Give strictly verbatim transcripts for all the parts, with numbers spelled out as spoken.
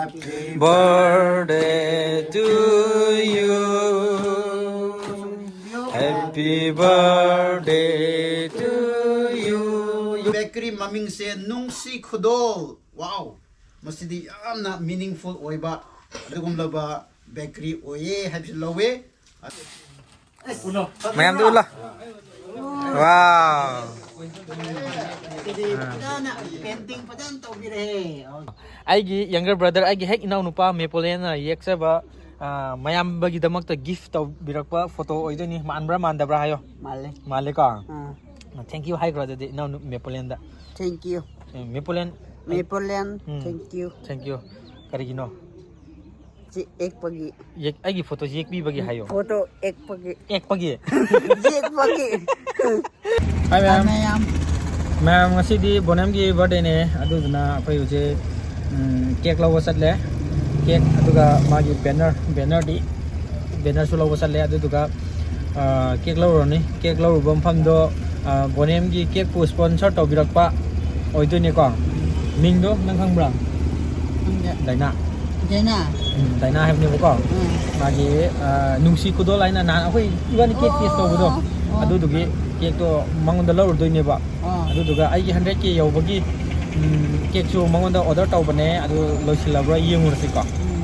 Birthday to you. Happy birthday to you. Bakery ꯃꯃꯤꯡꯁꯦ ꯅꯨꯡꯁꯤ ꯈꯨꯗꯣꯜ꯫ Wow! ꯃꯁꯤꯗꯤ ꯌꯥꯝꯅ meaningful ꯑꯣꯏꯕ ꯑꯗꯨꯒꯨꯝꯂꯕ bakery ꯑꯣꯏꯌꯦ ꯍꯥꯏꯕꯁꯤ ꯂꯧꯋꯦ꯫ ꯃꯌꯥꯝꯗ ꯎꯠꯂꯣ꯫ Wow! ꯁꯤꯗꯤ ꯐꯖꯅ painting ꯐꯖꯅ ꯇꯧꯕꯤꯔꯦ꯫ ꯑꯩꯒꯤ younger brother, ꯑꯩꯒꯤ ꯍꯦꯛ ꯏꯅꯥꯎꯅꯨꯄꯥ ꯃꯦꯄꯣꯂꯤꯌꯟꯅ ꯌꯦꯛꯆꯕ, ꯑ, ꯃꯌꯥꯝꯕꯒꯤꯗꯃꯛꯇ gift ꯇꯧꯕꯤꯔꯛꯄ photo ꯑꯣꯏꯗꯣꯏꯅꯤ꯫ ꯃꯥꯟꯕ꯭ꯔꯥ ꯃꯥꯟꯗꯕ꯭ꯔꯥ ꯍꯥꯏꯌꯣ꯫ ꯃꯥꯜꯂꯦ꯫ ꯃꯥꯜꯂꯦꯀꯣ? ꯑꯥ꯫ Thank you ꯍꯥꯏꯈ꯭ꯔꯣ ꯑꯗꯨꯗꯤ ꯏꯅꯥꯎ ꯃꯦꯄꯣꯂꯤꯌꯟꯗ꯫ Thank you꯫ Um, ꯃꯦꯄꯣꯂꯤꯌꯟ꯫ ꯃꯦꯄꯣꯂꯤꯌꯟ, um. Thank you꯫ Thank you꯫ ꯀꯔꯤꯒꯤꯅꯣ? ꯁꯤ ꯌꯦꯛꯄꯒꯤ꯫ ꯌꯦꯛ-, ꯑꯩꯒꯤ photo ꯌꯦꯛꯄꯤꯕꯒꯤ ꯍꯥꯏꯌꯣ꯫ Photo ꯌꯦꯛꯄꯒꯤ꯫ ꯌꯦꯛꯄꯒꯤ꯫ ꯌꯦꯛꯄꯒꯤ꯫ Hi ꯃꯌꯥꯝ꯫ Hi ꯃꯌꯥꯝ꯫ ꯃꯌꯥꯝ, ꯉꯁꯤꯗꯤ ꯕꯣꯅꯦꯝꯒꯤ birthdayꯅꯦ, ꯑꯗꯨꯗꯨꯅ ꯑꯩꯈꯣꯏ ꯍꯧꯖꯤꯛ, ꯎꯝ, cake ꯂꯧꯕ ꯆꯠꯂꯦ꯫ Cake ꯑꯗꯨꯒ ꯃꯥꯒꯤ banner, bannerꯗꯤ, bannerꯁꯨ ꯂꯧꯕ ꯆꯠꯂꯦ꯫ ꯑꯗꯨꯗꯨꯒ, ꯑ, cake ꯂꯧꯔꯨꯔꯅꯤ꯫ Cake ꯂꯧꯔꯨꯕ ꯃꯐꯝꯗꯣ, ꯑ, ꯕꯣꯅꯦꯝꯒꯤ cakeꯄꯨ sponsor ꯇꯧꯕꯤꯔꯛꯄ ꯑꯣꯏꯗꯣꯏꯅꯦꯀꯣ꯫ ꯃꯤꯡꯗꯣ ꯅꯪ ꯈꯪꯕ꯭ꯔꯥ? ꯈꯪꯗꯦ꯫ ꯗꯥꯏꯅꯥ꯫ ꯗꯥꯏꯅꯥ? ꯎꯝ, ꯗꯥꯏꯅꯥ ꯍꯥꯏꯕꯅꯦꯕꯀꯣ꯫ ꯎꯝ꯫ ꯃꯥꯒꯤ, ꯑ, ꯅꯨꯡꯁꯤ ꯈꯨꯗꯣꯜ ꯍꯥꯏꯅ ꯅꯍꯥꯟ ꯑꯩꯈꯣꯏ ꯏꯕꯥꯅꯤ cake taste ꯇꯧꯕꯗꯣ, ꯑꯣ, ꯑꯣ꯫ ꯑꯗꯨꯗꯨꯒꯤ cakeꯇꯣ ꯃꯉꯣꯟꯗ ꯂꯧꯔꯨꯗꯣꯏꯅꯦꯕ꯫ ꯑꯣ꯫ ꯑꯗꯨꯗꯨꯒ ꯑꯩꯒꯤ hundred K ꯌꯧꯕꯒꯤ, ꯎꯝ, cakeꯁꯨ ꯃꯉꯣꯟꯗ order ꯇꯧꯕꯅꯦ, ꯑꯗꯨ ꯂꯣꯏꯁꯤꯜꯂꯕ꯭ꯔꯥ ꯌꯦꯡꯉꯨꯔꯁꯤꯀꯣ꯫ ꯎꯝ꯫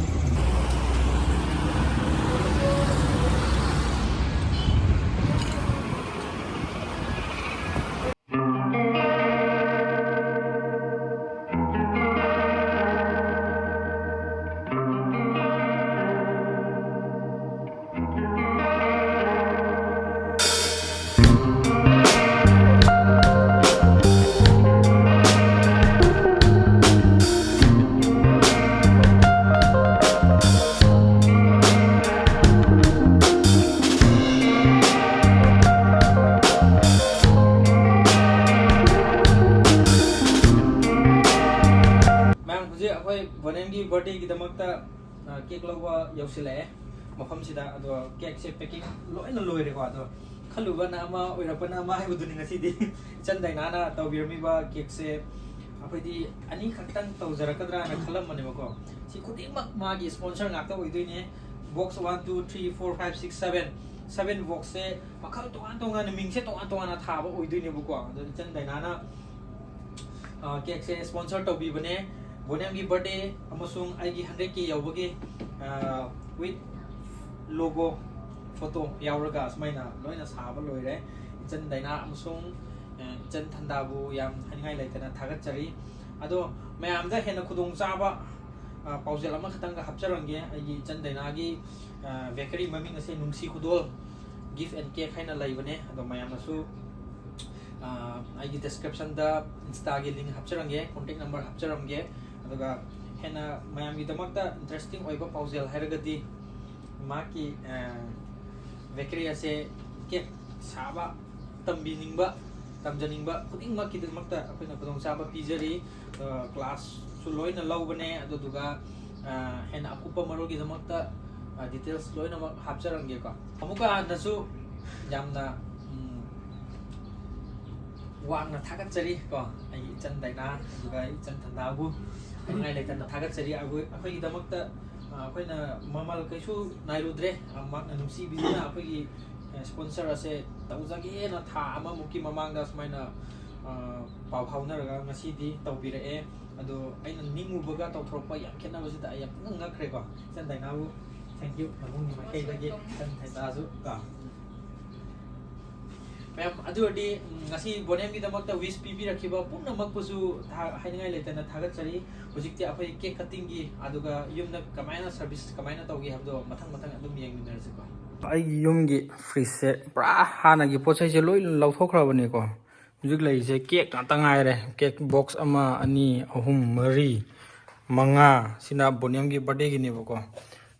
ꯃꯌꯥꯝ, ꯍꯧꯖꯤꯛ ꯑꯩꯈꯣꯏ ꯕꯣꯅꯦꯝꯒꯤ birthdayꯒꯤꯗꯃꯛꯇ, ꯑ, cake ꯂꯧꯕ ꯌꯧꯁꯤꯜꯂꯛꯑꯦ ꯃꯐꯝꯁꯤꯗ꯫ ꯑꯗꯣ cakeꯁꯦ packing ꯂꯣꯏꯅ ꯂꯣꯏꯔꯦꯀꯣ꯫ ꯑꯗꯣ ꯈꯜꯂꯨꯕꯅ ꯑꯃ, ꯑꯣꯏꯔꯛꯄꯅ ꯑꯃ ꯍꯥꯏꯕꯗꯨꯅꯤ ꯉꯁꯤꯗꯤ꯫ ꯏꯆꯟ ꯗꯥꯏꯅꯥꯅ ꯇꯧꯕꯤꯔꯝꯃꯤꯕ cakeꯁꯦ ꯑꯩꯈꯣꯏꯗꯤ ꯑꯅꯤꯈꯛꯇꯪ ꯇꯧꯖꯔꯛꯀꯗ꯭ꯔꯥꯅ ꯈꯜꯂꯝꯕꯅꯦꯕꯀꯣ꯫ ꯁꯤ ꯈꯨꯗꯤꯡꯃꯛ ꯃꯥꯒꯤ sponsor ꯉꯥꯛꯇ ꯑꯣꯏꯗꯣꯏꯅꯦ꯫ Box one, two, three, four, five, six, seven, seven boxꯁꯦ ꯃꯈꯜ ꯇꯣꯉꯥꯟ ꯇꯣꯉꯥꯟꯅ, ꯃꯤꯡꯁꯦ ꯇꯣꯉꯥꯟ ꯇꯣꯉꯥꯟꯅ ꯊꯥꯕ ꯑꯣꯏꯗꯣꯏꯅꯦꯕꯀꯣ꯫ ꯑꯗꯣ ꯏꯆꯟ ꯗꯥꯏꯅꯥꯅ cakeꯁꯦ sponsor ꯇꯧꯕꯤꯕꯅꯦ꯫ ꯕꯣꯅꯦꯝꯒꯤ birthday ꯑꯃꯁꯨꯡ ꯑꯩꯒꯤ hundred K ꯌꯧꯕꯒꯤ with logo, photo ꯌꯥꯎꯔꯒ ꯑꯁꯨꯃꯥꯏꯅ ꯂꯣꯏꯅ ꯁꯥꯕ ꯂꯣꯏꯔꯦ꯫ ꯏꯆꯟ ꯗꯥꯏꯅꯥ ꯑꯃꯁꯨꯡ ꯏꯆꯟ ꯊꯟꯗꯥꯕꯨ ꯌꯥꯝ ꯍꯥꯏꯅꯤꯡꯉꯥꯏ ꯂꯩꯇꯅ ꯊꯥꯒꯠꯆꯔꯤ꯫ ꯑꯗꯣ ꯃꯌꯥꯝꯗ ꯍꯦꯟꯅ ꯈꯨꯗꯣꯡꯆꯥꯕ ꯄꯥꯎꯖꯦꯜ ꯑꯃꯈꯛꯇꯪꯒ ꯍꯥꯞꯆꯔꯝꯒꯦ꯫ ꯑꯩꯒꯤ ꯏꯆꯟ ꯗꯥꯏꯅꯥꯒꯤ bakery ꯃꯃꯤꯡ ꯑꯁꯦ ꯅꯨꯡꯁꯤ ꯈꯨꯗꯣꯜ Gift and Cake ꯍꯥꯏꯅ ꯂꯩꯕꯅꯦ꯫ ꯑꯗꯣ ꯃꯌꯥꯝꯅꯁꯨ ꯑꯩꯒꯤ descriptionꯗ Instaꯒꯤ link ꯍꯥꯞꯆꯔꯝꯒꯦ, contact number ꯍꯥꯞꯆꯔꯝꯒꯦ꯫ ꯑꯗꯨꯒ ꯍꯦꯟꯅ ꯃꯌꯥꯝꯒꯤꯗꯃꯛꯇ interesting ꯑꯣꯏꯕ ꯄꯥꯎꯖꯦꯜ ꯍꯥꯏꯔꯒꯗꯤ ꯃꯍꯥꯛꯀꯤ bakery ꯑꯁꯦ cake ꯁꯥꯕ ꯇꯝꯕꯤꯅꯤꯡꯕ, ꯇꯝꯖꯅꯤꯡꯕ ꯈꯨꯗꯤꯡꯃꯛꯀꯤꯗꯃꯛꯇ ꯑꯩꯈꯣꯏꯅ ꯈꯨꯗꯣꯡꯆꯥꯕ ꯄꯤꯖꯔꯤ꯫ Classꯁꯨ ꯂꯣꯏꯅ ꯂꯧꯕꯅꯦ꯫ ꯑꯗꯨꯗꯨꯒ ꯍꯦꯟꯅ ꯑꯀꯨꯞꯄ ꯃꯔꯣꯜꯒꯤꯗꯃꯛꯇ details ꯂꯣꯏꯅꯃꯛ ꯍꯥꯞꯆꯔꯝꯒꯦꯀꯣ꯫ ꯑꯃꯨꯛꯀ ꯍꯟꯅꯁꯨ ꯌꯥꯝꯅ ꯋꯥꯡꯅ ꯊꯥꯒꯠꯆꯔꯤ ꯀꯣ, ꯑꯩꯒꯤ ꯏꯆꯟ ꯗꯥꯏꯅꯥ ꯑꯗꯨꯒ ꯏꯆꯟ ꯊꯟꯗꯥꯕꯨ ꯍꯥꯏꯅꯤꯡꯉꯥꯏ ꯂꯩꯇꯅ ꯊꯥꯒꯠꯆꯔꯤ꯫ ꯑꯩꯈꯣꯏ, ꯑꯩꯈꯣꯏꯒꯤꯗꯃꯛꯇ ꯑꯩꯈꯣꯏꯅ ꯃꯃꯜ ꯀꯩꯁꯨ ꯅꯥꯏꯔꯨꯗ꯭ꯔꯦ꯫ ꯃꯍꯥꯛꯅ ꯅꯨꯡꯁꯤꯕꯤꯗꯨꯅ ꯑꯩꯈꯣꯏꯒꯤ sponsor ꯑꯁꯦ ꯇꯧꯖꯒꯦꯅ ꯊꯥ ꯑꯃꯃꯨꯛꯀꯤ ꯃꯃꯥꯡꯗ ꯁꯨꯃꯥꯏꯅ ꯄꯥꯎ ꯐꯥꯎꯅꯔꯒ ꯉꯁꯤꯗꯤ ꯇꯧꯕꯤꯔꯛꯑꯦ꯫ ꯑꯗꯣ ꯑꯩꯅ ꯅꯤꯡꯉꯨꯕꯒ ꯇꯧꯊꯣꯔꯛꯄ ꯌꯥꯝ ꯈꯦꯠꯅꯕꯁꯤꯗ ꯑꯩ ꯌꯥꯝ ꯄꯨꯛꯅꯤꯡ ꯉꯛꯈ꯭ꯔꯦꯀꯣ꯫ ꯏꯆꯟ ꯗꯥꯏꯅꯥꯕꯨ thank you ꯅꯕꯨꯡꯒꯤ ꯃꯥꯏꯀꯩꯗꯒꯤ, ꯏꯆꯟ ꯊꯟꯗꯥꯁꯨ ꯀꯣ꯫ ꯃꯌꯥꯝ, ꯑꯗꯨ ꯑꯣꯏꯔꯗꯤ ꯉꯁꯤ ꯕꯣꯅꯦꯝꯒꯤꯗꯃꯛꯇ wish ꯄꯤꯕꯤꯔꯛꯈꯤꯕ ꯄꯨꯝꯅꯃꯛꯄꯨꯁꯨ ꯍꯥꯏꯅꯤꯡꯉꯥꯏ ꯂꯩꯇꯅ ꯊꯥꯒꯠꯆꯔꯤ꯫ ꯍꯧꯖꯤꯛꯇꯤ ꯑꯩꯈꯣꯏ cake cuttingꯒꯤ ꯑꯗꯨꯒ ꯌꯨꯝꯗ ꯀꯃꯥꯏꯅ service ꯀꯃꯥꯏꯅ ꯇꯧꯒꯦ ꯍꯥꯏꯕꯗꯣ ꯃꯊꯪ ꯃꯊꯪ ꯑꯗꯨꯝ ꯌꯦꯡꯃꯤꯟꯅꯔꯁꯤꯀꯣ꯫ ꯑꯩꯒꯤ ꯌꯨꯝꯒꯤ fridgeꯁꯦ ꯄꯨꯔꯥ ꯍꯥꯟꯅꯒꯤ ꯄꯣꯠ ꯆꯩꯁꯦ ꯂꯣꯏ ꯂꯧꯊꯣꯛꯈ꯭ꯔꯕꯅꯤꯀꯣ꯫ ꯍꯧꯖꯤꯛ ꯂꯩꯔꯤꯁꯦ cake ꯉꯥꯛꯇ ꯉꯥꯏꯔꯦ꯫ Cake box ꯑꯃ, ꯑꯅꯤ, ꯑꯍꯨꯝ, ꯃꯔꯤ, ꯃꯉꯥ꯫ ꯁꯤꯅ ꯕꯣꯅꯦꯝꯒꯤ birthdayꯒꯤꯅꯦꯕꯀꯣ꯫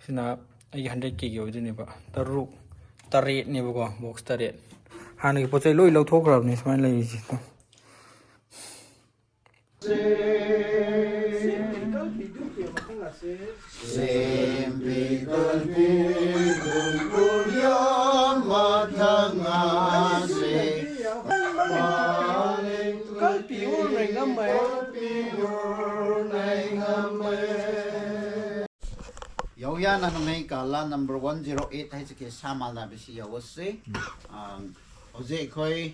ꯁꯤꯅ ꯑꯩꯒꯤ hundred Kꯒꯤ ꯑꯣꯏꯗꯣꯏꯅꯦꯕ꯫ ꯇꯔꯨꯛ, ꯇꯔꯦꯠꯅꯦꯕꯀꯣ, box ꯇꯔꯦꯠ꯫ ꯍꯥꯟꯅꯒꯤ ꯄꯣꯠ ꯆꯩ ꯂꯣꯏ ꯂꯧꯊꯣꯛꯈ꯭ꯔꯕꯅꯤ ꯁꯨꯃꯥꯏꯅ ꯂꯩꯔꯤꯁꯦ꯫ ꯌꯥꯎꯌꯥꯅ ꯅꯣꯡꯃꯩ Kala number one zero eight ꯍꯥꯏꯁꯤꯒꯤ ꯁꯥꯃꯜꯅ ꯕꯤꯁꯤ ꯌꯥꯎꯁꯤ꯫ ꯑ, ꯍꯧꯖꯤꯛ ꯑꯩꯈꯣꯏ,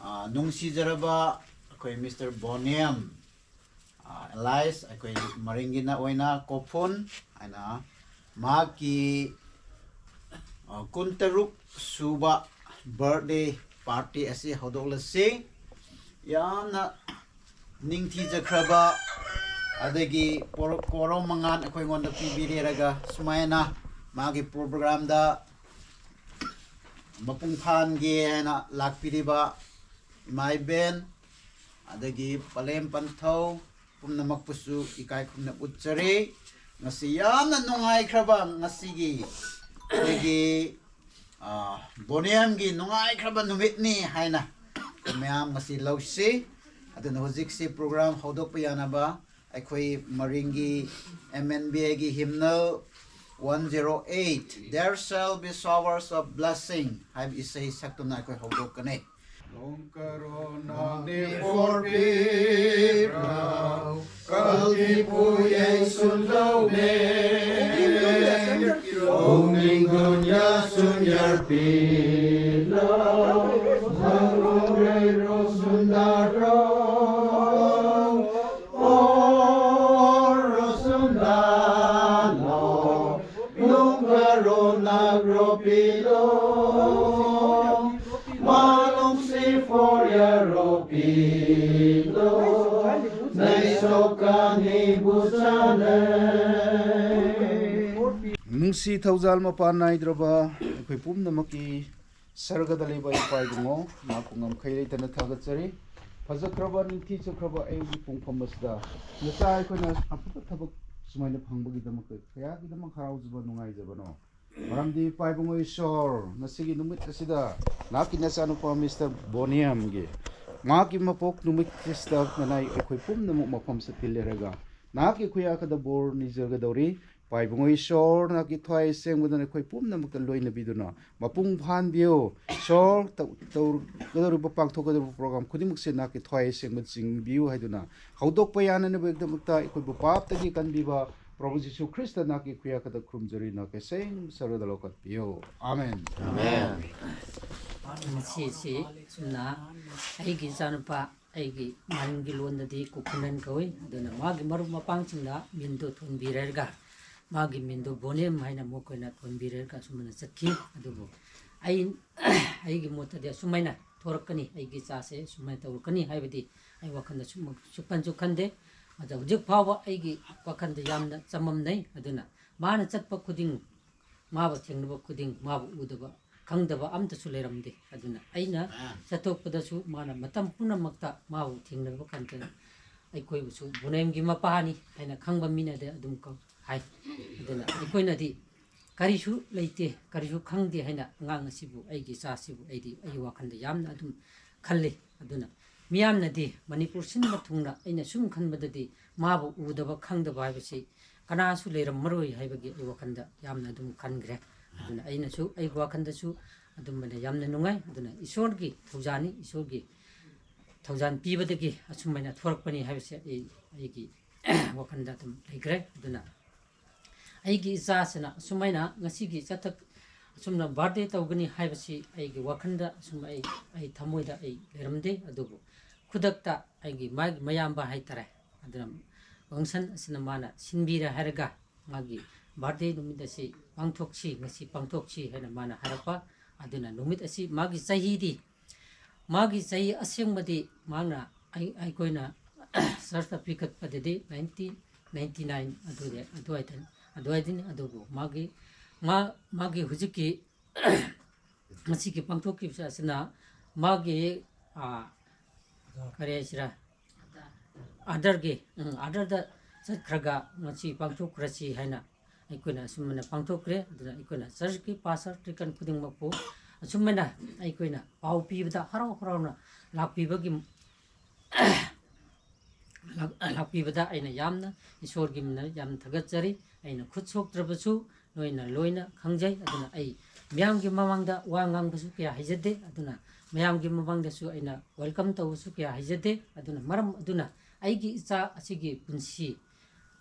ꯑ, ꯅꯨꯡꯁꯤꯖꯔꯕ ꯑꯩꯈꯣꯏ Mister Boniam, ꯑ, alias ꯑꯩꯈꯣꯏ ꯃꯔꯤꯡꯒꯤꯅ ꯑꯣꯏꯅ ꯀꯣꯐꯨꯟ ꯍꯥꯏꯅ ꯃꯍꯥꯛꯀꯤ, ꯑ, ꯀꯨꯟꯇꯔꯨꯛ ꯁꯨꯕ birthday party ꯑꯁꯤ ꯍꯧꯗꯣꯛꯂꯁꯤ꯫ ꯌꯥꯝꯅ ꯅꯤꯡꯊꯤꯖꯈ꯭ꯔꯕ ꯑꯗꯒꯤ ꯄꯣꯔ-, ꯀꯣꯔꯧ ꯃꯉꯥꯟ ꯑꯩꯈꯣꯏꯉꯣꯟꯗ ꯄꯤꯕꯤꯔꯦꯔꯒ ꯁꯨꯃꯥꯏꯅ ꯃꯥꯒꯤ programꯗ ꯃꯄꯨꯡ ꯐꯥꯍꯟꯒꯦ ꯍꯥꯏꯅ ꯂꯥꯛꯄꯤꯔꯤꯕ ꯏꯃꯥ ꯏꯕꯦꯟ ꯑꯗꯒꯤ ꯄꯂꯦꯝ ꯄꯟꯊꯧ ꯄꯨꯝꯅꯃꯛꯄꯨꯁꯨ ꯏꯀꯥꯏ ꯈꯨꯝꯅ ꯎꯠꯆꯔꯤ꯫ ꯉꯁꯤ ꯌꯥꯝꯅ ꯅꯨꯡꯉꯥꯏꯈ꯭ꯔꯕ ꯉꯁꯤꯒꯤ ꯑꯩꯈꯣꯏꯒꯤ, ꯑ, ꯕꯣꯅꯤꯌꯝꯒꯤ ꯅꯨꯡꯉꯥꯏꯈ꯭ꯔꯕ ꯅꯨꯃꯤꯠꯅꯤ ꯍꯥꯏꯅ ꯃꯌꯥꯝ ꯉꯁꯤ ꯂꯧꯁꯤ꯫ ꯑꯗꯨꯅ ꯍꯧꯖꯤꯛꯁꯤ program ꯍꯧꯗꯣꯛꯄ ꯌꯥꯅꯕ ꯑꯩꯈꯣꯏ ꯃꯔꯤꯡꯒꯤ M N B Aꯒꯤ hymnal one zero eight, "There shall be showers of blessing" ꯍꯥꯏꯕ ꯏꯁꯩ ꯁꯛꯇꯨꯅ ꯑꯩꯈꯣꯏ ꯍꯧꯗꯣꯛꯀꯅꯤ꯫ Long corona de forpirau, kalki puyai sun lau me. Ong ning dunya sun yar pi lau, mang ong rei ro sun da ro, o ro sun da lo. Nunca ronagro pilo, malung si foria ro pilo, nai sokani buchane. ꯅꯨꯡꯁꯤ ꯊꯧꯖꯥꯜ ꯃꯄꯥꯟ ꯅꯥꯏꯗ꯭ꯔꯕ ꯑꯩꯈꯣꯏ ꯄꯨꯝꯅꯃꯛꯀꯤ ꯁꯔꯒꯗ ꯂꯩꯕ ꯏꯄꯥ ꯏꯕꯨꯡꯉꯣ, ꯃꯍꯥꯛꯄꯨ ꯉꯝꯈꯩ ꯂꯩꯇꯅ ꯊꯥꯒꯠꯆꯔꯤ꯫ ꯐꯖꯈ꯭ꯔꯕ, ꯅꯤꯡꯊꯤꯖꯈ꯭ꯔꯕ ꯑꯌꯨꯛꯀꯤ ꯄꯨꯡꯐꯝ ꯑꯁꯤꯗ ꯅꯆꯥ ꯑꯩꯈꯣꯏꯅ ꯑꯐꯕ ꯊꯕꯛ ꯁꯨꯃꯥꯏꯅ ꯐꯪꯕꯒꯤꯗꯃꯛꯇ ꯀꯌꯥꯒꯤꯗꯃꯛ ꯍꯔꯥꯎꯖꯕ, ꯅꯨꯡꯉꯥꯏꯖꯕꯅꯣ? ꯃꯔꯝꯗꯤ ꯏꯄꯥ ꯏꯕꯨꯡꯉꯣ ꯏꯁꯣꯔ, ꯉꯁꯤꯒꯤ ꯅꯨꯃꯤꯠ ꯑꯁꯤꯗ ꯅꯍꯥꯛꯀꯤ ꯅꯆꯥꯅꯨꯄꯥ Mister ꯕꯣꯅꯤꯌꯝꯒꯤ ꯃꯍꯥꯛꯀꯤ ꯃꯄꯣꯛ ꯅꯨꯃꯤꯠ ꯑꯁꯤꯗ ꯅꯅꯥꯏ ꯑꯩꯈꯣꯏ ꯄꯨꯝꯅꯃꯛ ꯃꯐꯝꯁꯤꯗ ꯇꯤꯜꯂꯔꯒ ꯅꯍꯥꯛꯀꯤ ꯈꯨꯌꯥꯈꯗ ꯕꯣꯔ ꯅꯤꯖꯒꯗꯧꯔꯤ꯫ ꯏꯄꯥ ꯏꯕꯨꯡꯉꯣ ꯏꯁꯣꯔ, ꯅꯍꯥꯛꯀꯤ ꯊꯋꯥꯏ ꯑꯁꯦꯡꯕꯗꯨꯅ ꯑꯩꯈꯣꯏ ꯄꯨꯝꯅꯃꯛꯇ ꯂꯣꯏꯅꯕꯤꯗꯨꯅ ꯃꯄꯨꯡ ꯐꯥꯍꯟꯕꯤꯌꯨ꯫ ꯏꯁꯣꯔ, ꯇꯧ-, ꯇꯧꯒꯗꯧꯔꯤꯕ, ꯄꯥꯡꯊꯣꯛꯀꯗꯧꯔꯤꯕ program ꯈꯨꯗꯤꯡꯃꯛꯁꯦ ꯅꯍꯥꯛꯀꯤ ꯊꯋꯥꯏ ꯑꯁꯦꯡꯕ ꯆꯤꯡꯕꯤꯌꯨ ꯍꯥꯏꯗꯨꯅ ꯍꯧꯗꯣꯛꯄ ꯌꯥꯅꯅꯕꯒꯤꯗꯃꯛꯇ ꯑꯩꯈꯣꯏꯕꯨ ꯄꯥꯞꯇꯒꯤ ꯀꯟꯕꯤꯕ ꯄ꯭ꯔꯚꯨ ꯖꯤꯁꯨ ꯈ꯭ꯔꯤꯁꯇ ꯅꯍꯥꯛꯀꯤ ꯈꯨꯌꯥꯀꯗ ꯈꯨꯔꯨꯝꯖꯔꯤ, ꯅꯍꯥꯛꯀꯤ ꯑꯁꯦꯡꯕ ꯁꯔꯨꯗ ꯂꯧꯈꯠꯄꯤꯌꯨ꯫ ꯑꯥꯃꯦꯟ꯫ ꯉꯁꯤꯁꯤ ꯁꯨꯝꯅ ꯑꯩꯒꯤ ꯏꯆꯥꯅꯨꯄꯥ, ꯑꯩꯒꯤ ꯃꯥꯂꯪꯒꯤ ꯂꯣꯟꯗꯗꯤ ꯀꯨꯀꯨꯅꯟ ꯀꯧꯏ, ꯑꯗꯨꯅ ꯃꯥꯒꯤ ꯃꯔꯨꯞ ꯃꯄꯥꯡꯁꯤꯡꯅ ꯃꯤꯡꯗꯣ ꯊꯣꯟꯕꯤꯔꯒ, ꯃꯥꯒꯤ ꯃꯤꯡꯗꯣ ꯕꯣꯅꯦꯝ ꯍꯥꯏꯅ ꯃꯈꯣꯏꯅ ꯊꯣꯟꯕꯤꯔꯒ ꯑꯁꯨꯝꯅ ꯆꯠꯈꯤ꯫ ꯑꯗꯨꯕꯨ ꯑꯩ, ꯑꯩꯒꯤ ꯃꯣꯠꯇꯗꯤ ꯑꯁꯨꯃꯥꯏꯅ ꯊꯣꯔꯛꯀꯅꯤ, ꯑꯩꯒꯤ ꯏꯆꯥꯁꯦ ꯁꯨꯃꯥꯏꯅ ꯇꯧꯔꯛꯀꯅꯤ ꯍꯥꯏꯕꯗꯤ ꯑꯩ ꯋꯥꯈꯜꯗ ꯁꯨꯝ ꯁꯨꯛꯈꯟꯁꯨ ꯈꯟꯗꯦ꯫ ꯑꯗ ꯍꯧꯖꯤꯛ ꯐꯥꯎꯕ ꯑꯩꯒꯤ ꯋꯥꯈꯜꯗ ꯌꯥꯝꯅ ꯆꯃꯝꯅꯩ꯫ ꯑꯗꯨꯅ ꯃꯥꯅ ꯆꯠꯄ ꯈꯨꯗꯤꯡ, ꯃꯥꯕꯨ ꯊꯦꯡꯅꯕ ꯈꯨꯗꯤꯡ, ꯃꯥꯕꯨ ꯎꯗꯕ, ꯈꯪꯗꯕ ꯑꯝꯇꯁꯨ ꯂꯩꯔꯝꯗꯦ꯫ ꯑꯗꯨꯅ ꯑꯩꯅ ꯆꯠꯊꯣꯛꯄꯗꯁꯨ ꯃꯥꯅ ꯃꯇꯝ ꯄꯨꯝꯅꯃꯛꯇ ꯃꯥꯕꯨ ꯊꯦꯡꯅꯕ ꯀꯥꯟꯗ ꯑꯩꯈꯣꯏꯕꯨꯁꯨ ꯕꯣꯅꯦꯝꯒꯤ ꯃꯄꯥꯅꯤ ꯍꯥꯏꯅ ꯈꯪꯕ ꯃꯤꯅꯗꯤ ꯑꯗꯨꯝ ꯀꯧ-, ꯍꯥꯏ꯫ ꯑꯗꯨꯅ ꯑꯩꯈꯣꯏꯅꯗꯤ ꯀꯔꯤꯁꯨ ꯂꯩꯇꯦ, ꯀꯔꯤꯁꯨ ꯈꯪꯗꯦ ꯍꯥꯏꯅ ꯑꯉꯥꯡ ꯑꯁꯤꯕꯨ, ꯑꯩꯒꯤ ꯏꯆꯥꯁꯤꯕꯨ ꯑꯩꯗꯤ ꯑꯩꯒꯤ ꯋꯥꯈꯜꯗ ꯌꯥꯝꯅ ꯑꯗꯨꯝ ꯈꯜꯂꯤ꯫ ꯑꯗꯨꯅ ꯃꯤꯌꯥꯝꯅꯗꯤ ꯃꯅꯤꯄꯨꯔ ꯁꯤꯟꯕ ꯊꯨꯡꯅ ꯑꯩꯅ ꯁꯨꯝ ꯈꯟꯕꯗꯗꯤ ꯃꯥꯕꯨ ꯎꯗꯕ ꯈꯪꯗꯕ ꯍꯥꯏꯕꯁꯤ ꯀꯅꯥꯁꯨ ꯂꯩꯔꯝꯃꯔꯣꯏ ꯍꯥꯏꯕꯒꯤ ꯑꯩ ꯋꯥꯈꯜꯗ ꯌꯥꯝꯅ ꯑꯗꯨꯝ ꯈꯟꯈ꯭ꯔꯦ꯫ ꯑꯗꯨꯅ ꯑꯩꯅꯁꯨ ꯑꯩꯒꯤ ꯋꯥꯈꯜꯗꯁꯨ ꯑꯗꯨꯝꯕꯅ ꯌꯥꯝꯅ ꯅꯨꯡꯉꯥꯏ꯫ ꯑꯗꯨꯅ ꯏꯁꯣꯔꯒꯤ ꯊꯧꯖꯥꯜꯅꯤ, ꯏꯁꯣꯔꯒꯤ ꯊꯧꯖꯥꯜ ꯄꯤꯕꯗꯒꯤ ꯑꯁꯨꯃꯥꯏꯅ ꯊꯣꯔꯛꯄꯅꯤ ꯍꯥꯏꯕꯁꯦ ꯑꯩ, ꯑꯩꯒꯤ ꯋꯥꯈꯜꯗ ꯑꯗꯨꯝ ꯂꯩꯈ꯭ꯔꯦ꯫ ꯑꯗꯨꯅ ꯑꯩꯒꯤ ꯏꯆꯥꯁꯤꯅ ꯑꯁꯨꯃꯥꯏꯅ ꯉꯁꯤꯒꯤ ꯆꯠꯊꯛ-, ꯑꯁꯨꯝꯅ birthday ꯇꯧꯒꯅꯤ ꯍꯥꯏꯕꯁꯤ ꯑꯩꯒꯤ ꯋꯥꯈꯜꯗ ꯑꯁꯨꯝ ꯑꯩ, ꯑꯩ ꯊꯃꯣꯏꯗ ꯑꯩ ꯂꯩꯔꯝꯗꯦ꯫ ꯑꯗꯨꯕꯨ ꯈꯨꯗꯛꯇ ꯑꯩꯒꯤ ꯃꯥꯒꯤ ꯃꯌꯥꯝꯕ ꯍꯥꯏꯇꯥꯔꯦ, ꯑꯗꯨꯅ ꯐꯪꯁꯟ ꯑꯁꯤꯅ ꯃꯥꯅ ꯁꯤꯟꯕꯤꯔꯦ ꯍꯥꯏꯔꯒ ꯃꯥꯒꯤ birthday ꯅꯨꯃꯤꯠ ꯑꯁꯤ ꯄꯥꯡꯊꯣꯛꯁꯤ, ꯉꯁꯤ ꯄꯥꯡꯊꯣꯛꯁꯤ ꯍꯥꯏꯅ ꯃꯥꯅ ꯍꯥꯏꯔꯛꯄ꯫ ꯑꯗꯨꯅ ꯅꯨꯃꯤꯠ ꯑꯁꯤ ꯃꯥꯒꯤ ꯆꯍꯤꯗꯤ, ꯃꯥꯒꯤ ꯆꯍꯤ ꯑꯁꯦꯡꯕꯗꯤ ꯃꯍꯥꯛꯅ ꯑꯩ-, ꯑꯩꯈꯣꯏꯅ ꯆꯔꯆꯇ ꯄꯤꯈꯠꯄꯗꯗꯤ nineteen ninety nine ꯑꯗꯨꯗ, ꯑꯗꯨꯋꯥꯏꯗ, ꯑꯗꯨꯋꯥꯏꯗꯅꯤ꯫ ꯑꯗꯨꯕꯨ ꯃꯥꯒꯤ, ꯃꯥ-, ꯃꯥꯒꯤ ꯍꯧꯖꯤꯛꯀꯤ ꯉꯁꯤꯒꯤ ꯄꯥꯡꯊꯣꯛꯈꯤꯕꯁꯦ ꯑꯁꯤꯅ ꯃꯥꯒꯤ, ꯑꯥ, ꯀꯔꯤ ꯍꯥꯏꯁꯤꯔꯥ, ꯑꯥꯗꯔꯒꯤ, ꯎꯝ, ꯑꯥꯗꯔꯗ ꯆꯠꯈ꯭ꯔꯒ ꯉꯁꯤ ꯄꯥꯡꯊꯣꯛꯈ꯭ꯔꯁꯤ ꯍꯥꯏꯅ ꯑꯩꯈꯣꯏꯅ ꯑꯁꯨꯝꯅ ꯄꯥꯡꯊꯣꯛꯈ꯭ꯔꯦ꯫ ꯑꯗꯨꯅ ꯑꯩꯈꯣꯏꯅ ꯆꯔꯆꯀꯤ ꯄꯥꯁꯇꯔ ꯗꯤꯀꯟ ꯈꯨꯗꯤꯡꯃꯛꯄꯨ ꯑꯁꯨꯝꯅ ꯑꯩꯈꯣꯏꯅ ꯄꯥꯎ ꯄꯤꯕꯗ ꯍꯔꯥꯎ ꯍꯔꯥꯎꯅ ꯂꯥꯛꯄꯤꯕꯒꯤ, ꯂꯥꯛ-, ꯂꯥꯛꯄꯤꯕꯗ ꯑꯩꯅ ꯌꯥꯝꯅ ꯏꯁꯣꯔꯒꯤ ꯃꯤꯡꯗ ꯌꯥꯝꯅ ꯊꯥꯒꯠꯆꯔꯤ꯫ ꯑꯩꯅ ꯈꯨꯠ ꯁꯣꯛꯇ꯭ꯔꯕꯁꯨ ꯅꯣꯏꯅ ꯂꯣꯏꯅ ꯈꯪꯖꯩ꯫ ꯑꯗꯨꯅ ꯑꯩ ꯃꯤꯌꯥꯝꯒꯤ ꯃꯃꯥꯡꯗ ꯋꯥ ꯉꯥꯡꯕꯁꯨ ꯀꯌꯥ ꯍꯩꯖꯗꯦ꯫ ꯑꯗꯨꯅ ꯃꯌꯥꯝꯒꯤ ꯃꯃꯥꯡꯗꯁꯨ ꯑꯩꯅ welcome ꯇꯧꯕꯁꯨ ꯀꯌꯥ ꯍꯩꯖꯗꯦ꯫ ꯑꯗꯨꯅ ꯃꯔꯝ ꯑꯗꯨꯅ ꯑꯩꯒꯤ ꯏꯆꯥ ꯑꯁꯤꯒꯤ ꯄꯨꯟꯁꯤ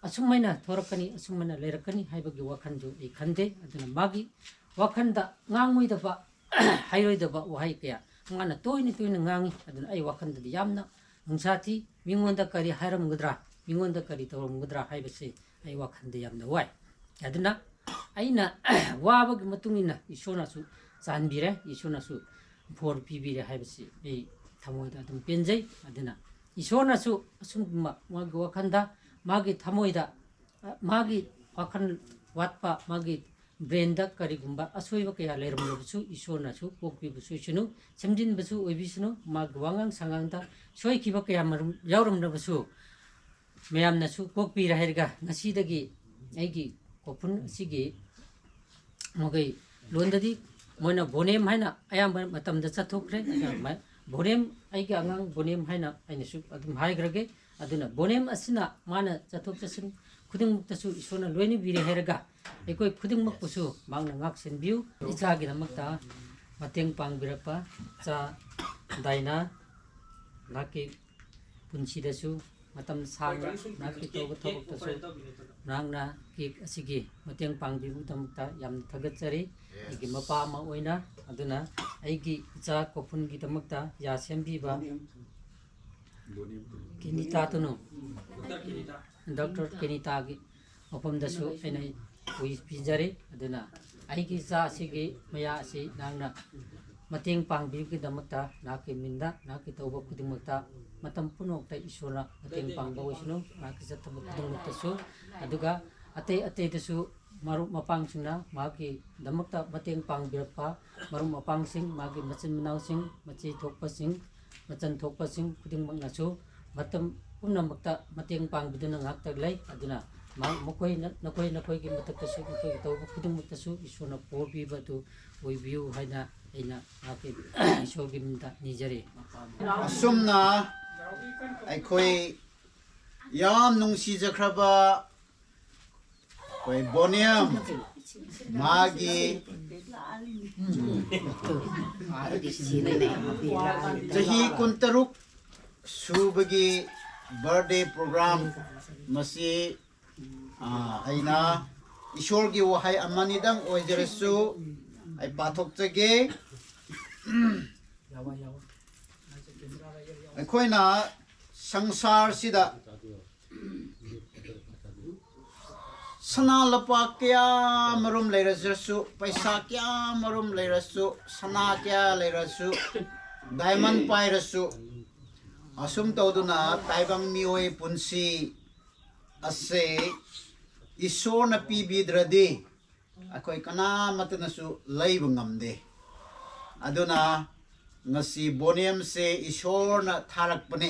ꯑꯁꯨꯝ ꯍꯥꯏꯅ ꯊꯣꯔꯛꯀꯅꯤ, ꯑꯁꯨꯝ ꯍꯥꯏꯅ ꯂꯩꯔꯛꯀꯅꯤ ꯍꯥꯏꯕꯒꯤ ꯋꯥꯈꯜꯗꯨ ꯑꯩ ꯈꯟꯗꯦ꯫ ꯑꯗꯨꯅ ꯃꯥꯒꯤ ꯋꯥꯈꯜꯗ ꯉꯥꯡꯉꯣꯏꯗꯕ, ꯍꯥꯏꯔꯣꯏꯗꯕ ꯋꯥꯍꯩ ꯀꯌꯥ ꯃꯥꯅ ꯇꯣꯏꯅ ꯇꯣꯏꯅ ꯉꯥꯡꯉꯤ꯫ ꯑꯗꯨꯅ ꯑꯩ ꯋꯥꯈꯜꯗꯗꯤ ꯌꯥꯝꯅ ꯅꯨꯡꯁꯥ ꯊꯤ꯫ ꯃꯤꯉꯣꯟꯗ ꯀꯔꯤ ꯍꯥꯏꯔꯝꯒꯗ꯭ꯔꯥ, ꯃꯤꯉꯣꯟꯗ ꯀꯔꯤ ꯇꯧꯔꯝꯒꯗ꯭ꯔꯥ ꯍꯥꯏꯕꯁꯤ ꯑꯩ ꯋꯥꯈꯜꯗ ꯌꯥꯝꯅ ꯋꯥꯏ꯫ ꯑꯗꯨꯅ ꯑꯩꯅ ꯋꯥꯕꯒꯤ ꯃꯇꯨꯡ ꯏꯟꯅ ꯏꯁꯣꯔꯅꯁꯨ ꯆꯥꯟꯕꯤꯔꯦ, ꯏꯁꯣꯔꯅꯁꯨ ꯕꯣꯔ ꯄꯤꯕꯤꯔꯦ ꯍꯥꯏꯕꯁꯤ ꯑꯩ ꯊꯃꯣꯏꯗ ꯑꯗꯨꯝ ꯄꯦꯟꯖꯩ꯫ ꯑꯗꯨꯅ ꯏꯁꯣꯔꯅꯁꯨ ꯑꯁꯨꯝꯕ ꯃꯥꯒꯤ ꯋꯥꯈꯜꯗ, ꯃꯥꯒꯤ ꯊꯃꯣꯏꯗ, ꯑ, ꯃꯥꯒꯤ ꯋꯥꯈꯜ ꯋꯥꯠꯄ, ꯃꯥꯒꯤ ꯕ꯭ꯔꯦꯟꯗ ꯀꯔꯤꯒꯨꯝꯕ ꯑꯁꯣꯏꯕ ꯀꯌꯥ ꯂꯩꯔꯝꯂꯕꯁꯨ ꯏꯁꯣꯔꯅꯁꯨ ꯀꯣꯛꯄꯤꯕꯁꯨ ꯑꯣꯏꯁꯅꯨ, ꯁꯦꯝꯖꯤꯟꯕꯁꯨ ꯑꯣꯏꯕꯤꯁꯅꯨ꯫ ꯃꯥꯒꯤ ꯋꯥꯉꯥꯡ ꯁꯉꯥꯡꯗ ꯁꯣꯏꯈꯤꯕ ꯀꯌꯥ ꯃꯔꯨꯝ ꯌꯥꯎꯔꯝꯂꯕꯁꯨ ꯃꯌꯥꯝꯅꯁꯨ ꯀꯣꯛꯄꯤꯔꯦ ꯍꯥꯏꯔꯒ ꯉꯁꯤꯗꯒꯤ ꯑꯩꯒꯤ ꯀꯣꯐꯨꯟ ꯑꯁꯤꯒꯤ ꯃꯈꯣꯏ ꯂꯣꯟꯗꯗꯤ ꯃꯣꯏꯅ ꯕꯣꯅꯦꯝ ꯍꯥꯏꯅ ꯑꯌꯥꯝꯕ ꯃꯇꯝꯗ ꯆꯠꯊꯣꯛꯈ꯭ꯔꯦ꯫ ꯑꯗꯨꯅ ꯃ-, ꯕꯣꯅꯦꯝ, ꯑꯩꯒꯤ ꯑꯉꯥꯡ ꯕꯣꯅꯦꯝ ꯍꯥꯏꯅ ꯑꯩꯅꯁꯨ ꯑꯗꯨꯝ ꯍꯥꯏꯈ꯭ꯔꯒꯦ꯫ ꯑꯗꯨꯅ ꯕꯣꯅꯦꯝ ꯑꯁꯤꯅ ꯃꯥꯅ ꯆꯠꯊꯣꯛ ꯆꯠꯁꯤꯟ ꯈꯨꯗꯤꯡꯃꯛꯇꯁꯨ ꯏꯁꯣꯔꯅ ꯂꯣꯏꯅꯕꯤꯔꯦ ꯍꯥꯏꯔꯒ ꯑꯩꯈꯣꯏ ꯈꯨꯗꯤꯡꯃꯛꯄꯨꯁꯨ ꯃꯍꯥꯛꯅ ꯉꯥꯛ ꯁꯦꯟꯕꯤꯌꯨ꯫ ꯏꯆꯥꯒꯤꯗꯃꯛꯇ ꯃꯇꯦꯡ ꯄꯥꯡꯕꯤꯔꯛꯄ ꯏꯆꯥ ꯗꯥꯏꯅꯥ, ꯅꯍꯥꯛꯀꯤ ꯄꯨꯟꯁꯤꯗꯁꯨ ꯃꯇꯝ ꯁꯥꯡꯅ ꯅꯍꯥꯛꯀꯤ ꯇꯧꯕ ꯊꯕꯛꯇꯁꯨ ꯅꯍꯥꯛꯅ ꯀꯦꯛ ꯑꯁꯤꯒꯤ ꯃꯇꯦꯡ ꯄꯥꯡꯕꯤꯕꯒꯤꯗꯃꯛꯇ ꯌꯥꯝꯅ ꯊꯥꯒꯠꯆꯔꯤ꯫ ꯑꯩꯒꯤ ꯃꯄꯥ ꯑꯃ ꯑꯣꯏꯅ꯫ ꯑꯗꯨꯅ ꯑꯩꯒꯤ ꯏꯆꯥ ꯀꯣꯐꯨꯟꯒꯤꯗꯃꯛꯇ ꯌꯥ ꯁꯦꯝꯕꯤꯕ ꯀꯦꯅꯤꯇꯥ ꯇꯅꯨ, ꯗꯣꯛꯇꯔ ꯀꯦꯅꯤꯇꯥꯒꯤ ꯃꯐꯝꯗꯁꯨ ꯑꯩꯅ ꯋꯤꯁ ꯄꯤꯖꯔꯤ꯫ ꯑꯗꯨꯅ ꯑꯩꯒꯤ ꯏꯆꯥ ꯑꯁꯤꯒꯤ ꯃꯌꯥ ꯑꯁꯤ ꯅꯍꯥꯛꯅ ꯃꯇꯦꯡ ꯄꯥꯡꯕꯤꯕꯒꯤꯗꯃꯛꯇ ꯅꯍꯥꯛꯀꯤ ꯃꯤꯡꯗ, ꯅꯍꯥꯛꯀꯤ ꯇꯧꯕ ꯈꯨꯗꯤꯡꯃꯛꯇ ꯃꯇꯝ ꯄꯨꯝꯅꯃꯛꯇ ꯏꯁꯣꯔꯅ ꯃꯇꯦꯡ ꯄꯥꯡꯕ ꯑꯣꯏꯁꯅꯨ꯫ ꯃꯍꯥꯛꯀꯤ ꯆꯠꯊꯕ ꯈꯨꯗꯤꯡꯃꯛꯇꯁꯨ, ꯑꯗꯨꯒ ꯑꯇꯩ ꯑꯇꯩꯗꯁꯨ ꯃꯔꯨꯞ ꯃꯄꯥꯡꯁꯤꯡꯅ ꯃꯍꯥꯛꯀꯤꯗꯃꯛꯇ ꯃꯇꯦꯡ ꯄꯥꯡꯕꯤꯔꯛꯄ ꯃꯔꯨꯞ ꯃꯄꯥꯡꯁꯤꯡ, ꯃꯥꯒꯤ ꯃꯆꯤꯟ ꯃꯅꯥꯎꯁꯤꯡ, ꯃꯆꯦ ꯊꯣꯛꯄꯁꯤꯡ, ꯃꯆꯟ ꯊꯣꯛꯄꯁꯤꯡ ꯈꯨꯗꯤꯡꯃꯛꯅꯁꯨ ꯃꯇꯝ ꯄꯨꯝꯅꯃꯛꯇ ꯃꯇꯦꯡ ꯄꯥꯡꯕꯤꯗꯨꯅ ꯉꯥꯛꯇ ꯂꯩ꯫ ꯑꯗꯨꯅ ꯃꯍꯥꯛ, ꯃꯈꯣꯏꯅ, ꯅꯈꯣꯏ, ꯅꯈꯣꯏꯒꯤ ꯃꯊꯛꯇꯁꯨ, ꯅꯈꯣꯏꯒꯤ ꯇꯧꯕ ꯈꯨꯗꯤꯡꯃꯛꯇꯁꯨ ꯏꯁꯣꯔꯅ ꯄꯣꯔ ꯄꯤꯕ ꯑꯗꯨ ꯑꯣꯏꯕꯤꯌꯨ ꯍꯥꯏꯅ ꯑꯩꯅ ꯃꯍꯥꯛꯀꯤ ꯏꯁꯣꯔꯒꯤ ꯃꯤꯡꯗ ꯅꯤꯖꯔꯤ꯫ ꯑꯁꯨꯝꯅ ꯑꯩꯈꯣꯏ ꯌꯥꯝ ꯅꯨꯡꯁꯤꯖꯈ꯭ꯔꯕ ꯑꯩꯈꯣꯏ ꯕꯣꯅꯤꯌꯝ, ꯃꯥꯒꯤ ꯆꯍꯤ ꯀꯨꯟꯇꯔꯨꯛ ꯁꯨꯕꯒꯤ ꯕꯥꯔꯗꯦ ꯄ꯭ꯔꯣꯒ꯭ꯔꯥꯝ ꯃꯁꯤ ꯑꯥ, ꯑꯩꯅ ꯏꯁꯣꯔꯒꯤ ꯋꯥꯍꯩ ꯑꯃꯅꯤꯗꯪ ꯑꯣꯏꯖꯔꯁꯨ ꯑꯩ ꯄꯥꯊꯣꯛꯆꯒꯦ꯫ ꯑꯩꯈꯣꯏꯅ ꯁꯪꯁꯥꯔꯁꯤꯗ ꯁꯅꯥ ꯂꯨꯄꯥ ꯀꯌꯥ ꯃꯔꯨꯝ ꯂꯩꯔꯁꯨ, ꯄꯩꯁꯥ ꯀꯌꯥ ꯃꯔꯨꯝ ꯂꯩꯔꯁꯨ, ꯁꯅꯥ ꯀꯌꯥ ꯂꯩꯔꯁꯨ, ꯗꯥꯏꯃꯟ ꯄꯥꯏꯔꯁꯨ, ꯑꯁꯨꯝ ꯇꯧꯗꯨꯅ ꯇꯥꯏꯕꯪ ꯃꯤꯑꯣꯏ ꯄꯨꯟꯁꯤ ꯑꯁꯦ ꯏꯁꯣꯔꯅ ꯄꯤꯕꯤꯗ꯭ꯔꯗꯤ ꯑꯩꯈꯣꯏ ꯀꯅꯥꯃꯠꯇꯅꯁꯨ ꯂꯩꯕ ꯉꯝꯗꯦ꯫ ꯑꯗꯨꯅ ꯉꯁꯤ ꯕꯣꯅꯤꯌꯝꯁꯦ ꯏꯁꯣꯔꯅ ꯊꯥꯔꯛꯄꯅꯦ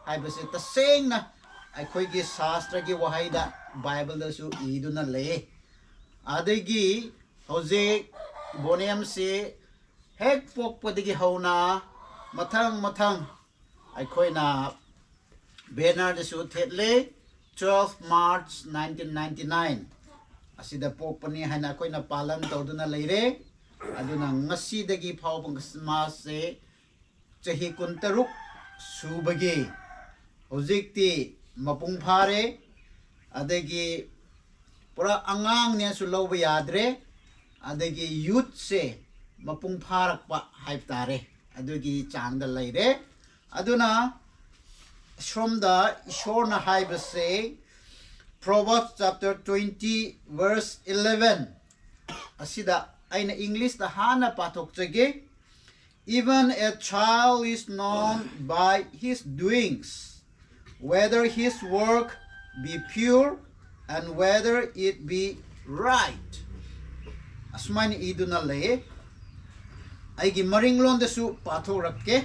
ꯍꯥꯏꯕꯁꯦ ꯇꯁꯦꯡꯅ ꯑꯩꯈꯣꯏꯒꯤ ꯁꯥꯁꯇ꯭ꯔꯒꯤ ꯋꯥꯍꯩꯗ, ꯕꯥꯏꯕꯜꯗꯁꯨ ꯏꯗꯨꯅ ꯂꯩ꯫ ꯑꯗꯒꯤ ꯍꯧꯖꯤꯛ ꯕꯣꯅꯤꯌꯝꯁꯤ ꯍꯦꯛ ꯄꯣꯛꯄꯗꯒꯤ ꯍꯧꯅ ꯃꯊꯪ ꯃꯊꯪ ꯑꯩꯈꯣꯏꯅ ꯕꯦꯅꯔꯗꯁꯨ ꯊꯦꯠꯂꯦ, "Twelve March nineteen ninety-nine ꯑꯁꯤꯗ ꯄꯣꯛꯄꯅꯤ" ꯍꯥꯏꯅ ꯑꯩꯈꯣꯏꯅ ꯄꯥꯂꯟ ꯇꯧꯗꯨꯅ ꯂꯩꯔꯦ꯫ ꯑꯗꯨꯅ ꯉꯁꯤꯗꯒꯤ ꯐꯥꯎꯕ ꯈ꯭ꯔꯤꯁꯃꯥꯁꯁꯦ ꯆꯍꯤ ꯀꯨꯟꯇꯔꯨꯛ ꯁꯨꯕꯒꯤ ꯍꯧꯖꯤꯛꯇꯤ ꯃꯄꯨꯡ ꯐꯥꯔꯦ꯫ ꯑꯗꯒꯤ ꯄꯨꯔꯥ ꯑꯉꯥꯡꯅꯦꯁꯨ ꯂꯧꯕ ꯌꯥꯗ꯭ꯔꯦ꯫ ꯑꯗꯒꯤ ꯌꯨꯠꯁꯦ ꯃꯄꯨꯡ ꯐꯥꯔꯛꯄ ꯍꯥꯏꯕ ꯇꯥꯔꯦ, ꯑꯗꯨꯒꯤ ꯆꯥꯡꯗ ꯂꯩꯔꯦ꯫ ꯑꯗꯨꯅ ꯁꯣꯝꯗ ꯏꯁꯣꯔꯅ ꯍꯥꯏꯕꯁꯦ, Proverbs chapter twenty verse eleven ꯑꯁꯤꯗ ꯑꯩꯅ ꯏꯪꯂꯤꯁꯇ ꯍꯥꯟꯅ ꯄꯥꯊꯣꯛꯆꯒꯦ꯫ "Even a child is known by his doings, whether his work be pure and whether it be right." ꯑꯁꯨꯃꯥꯏꯅ ꯏꯗꯨꯅ ꯂꯩ꯫ ꯑꯩꯒꯤ ꯃꯔꯤꯡꯂꯣꯟꯗꯁꯨ ꯄꯥꯊꯣꯛꯔꯛꯀꯦ꯫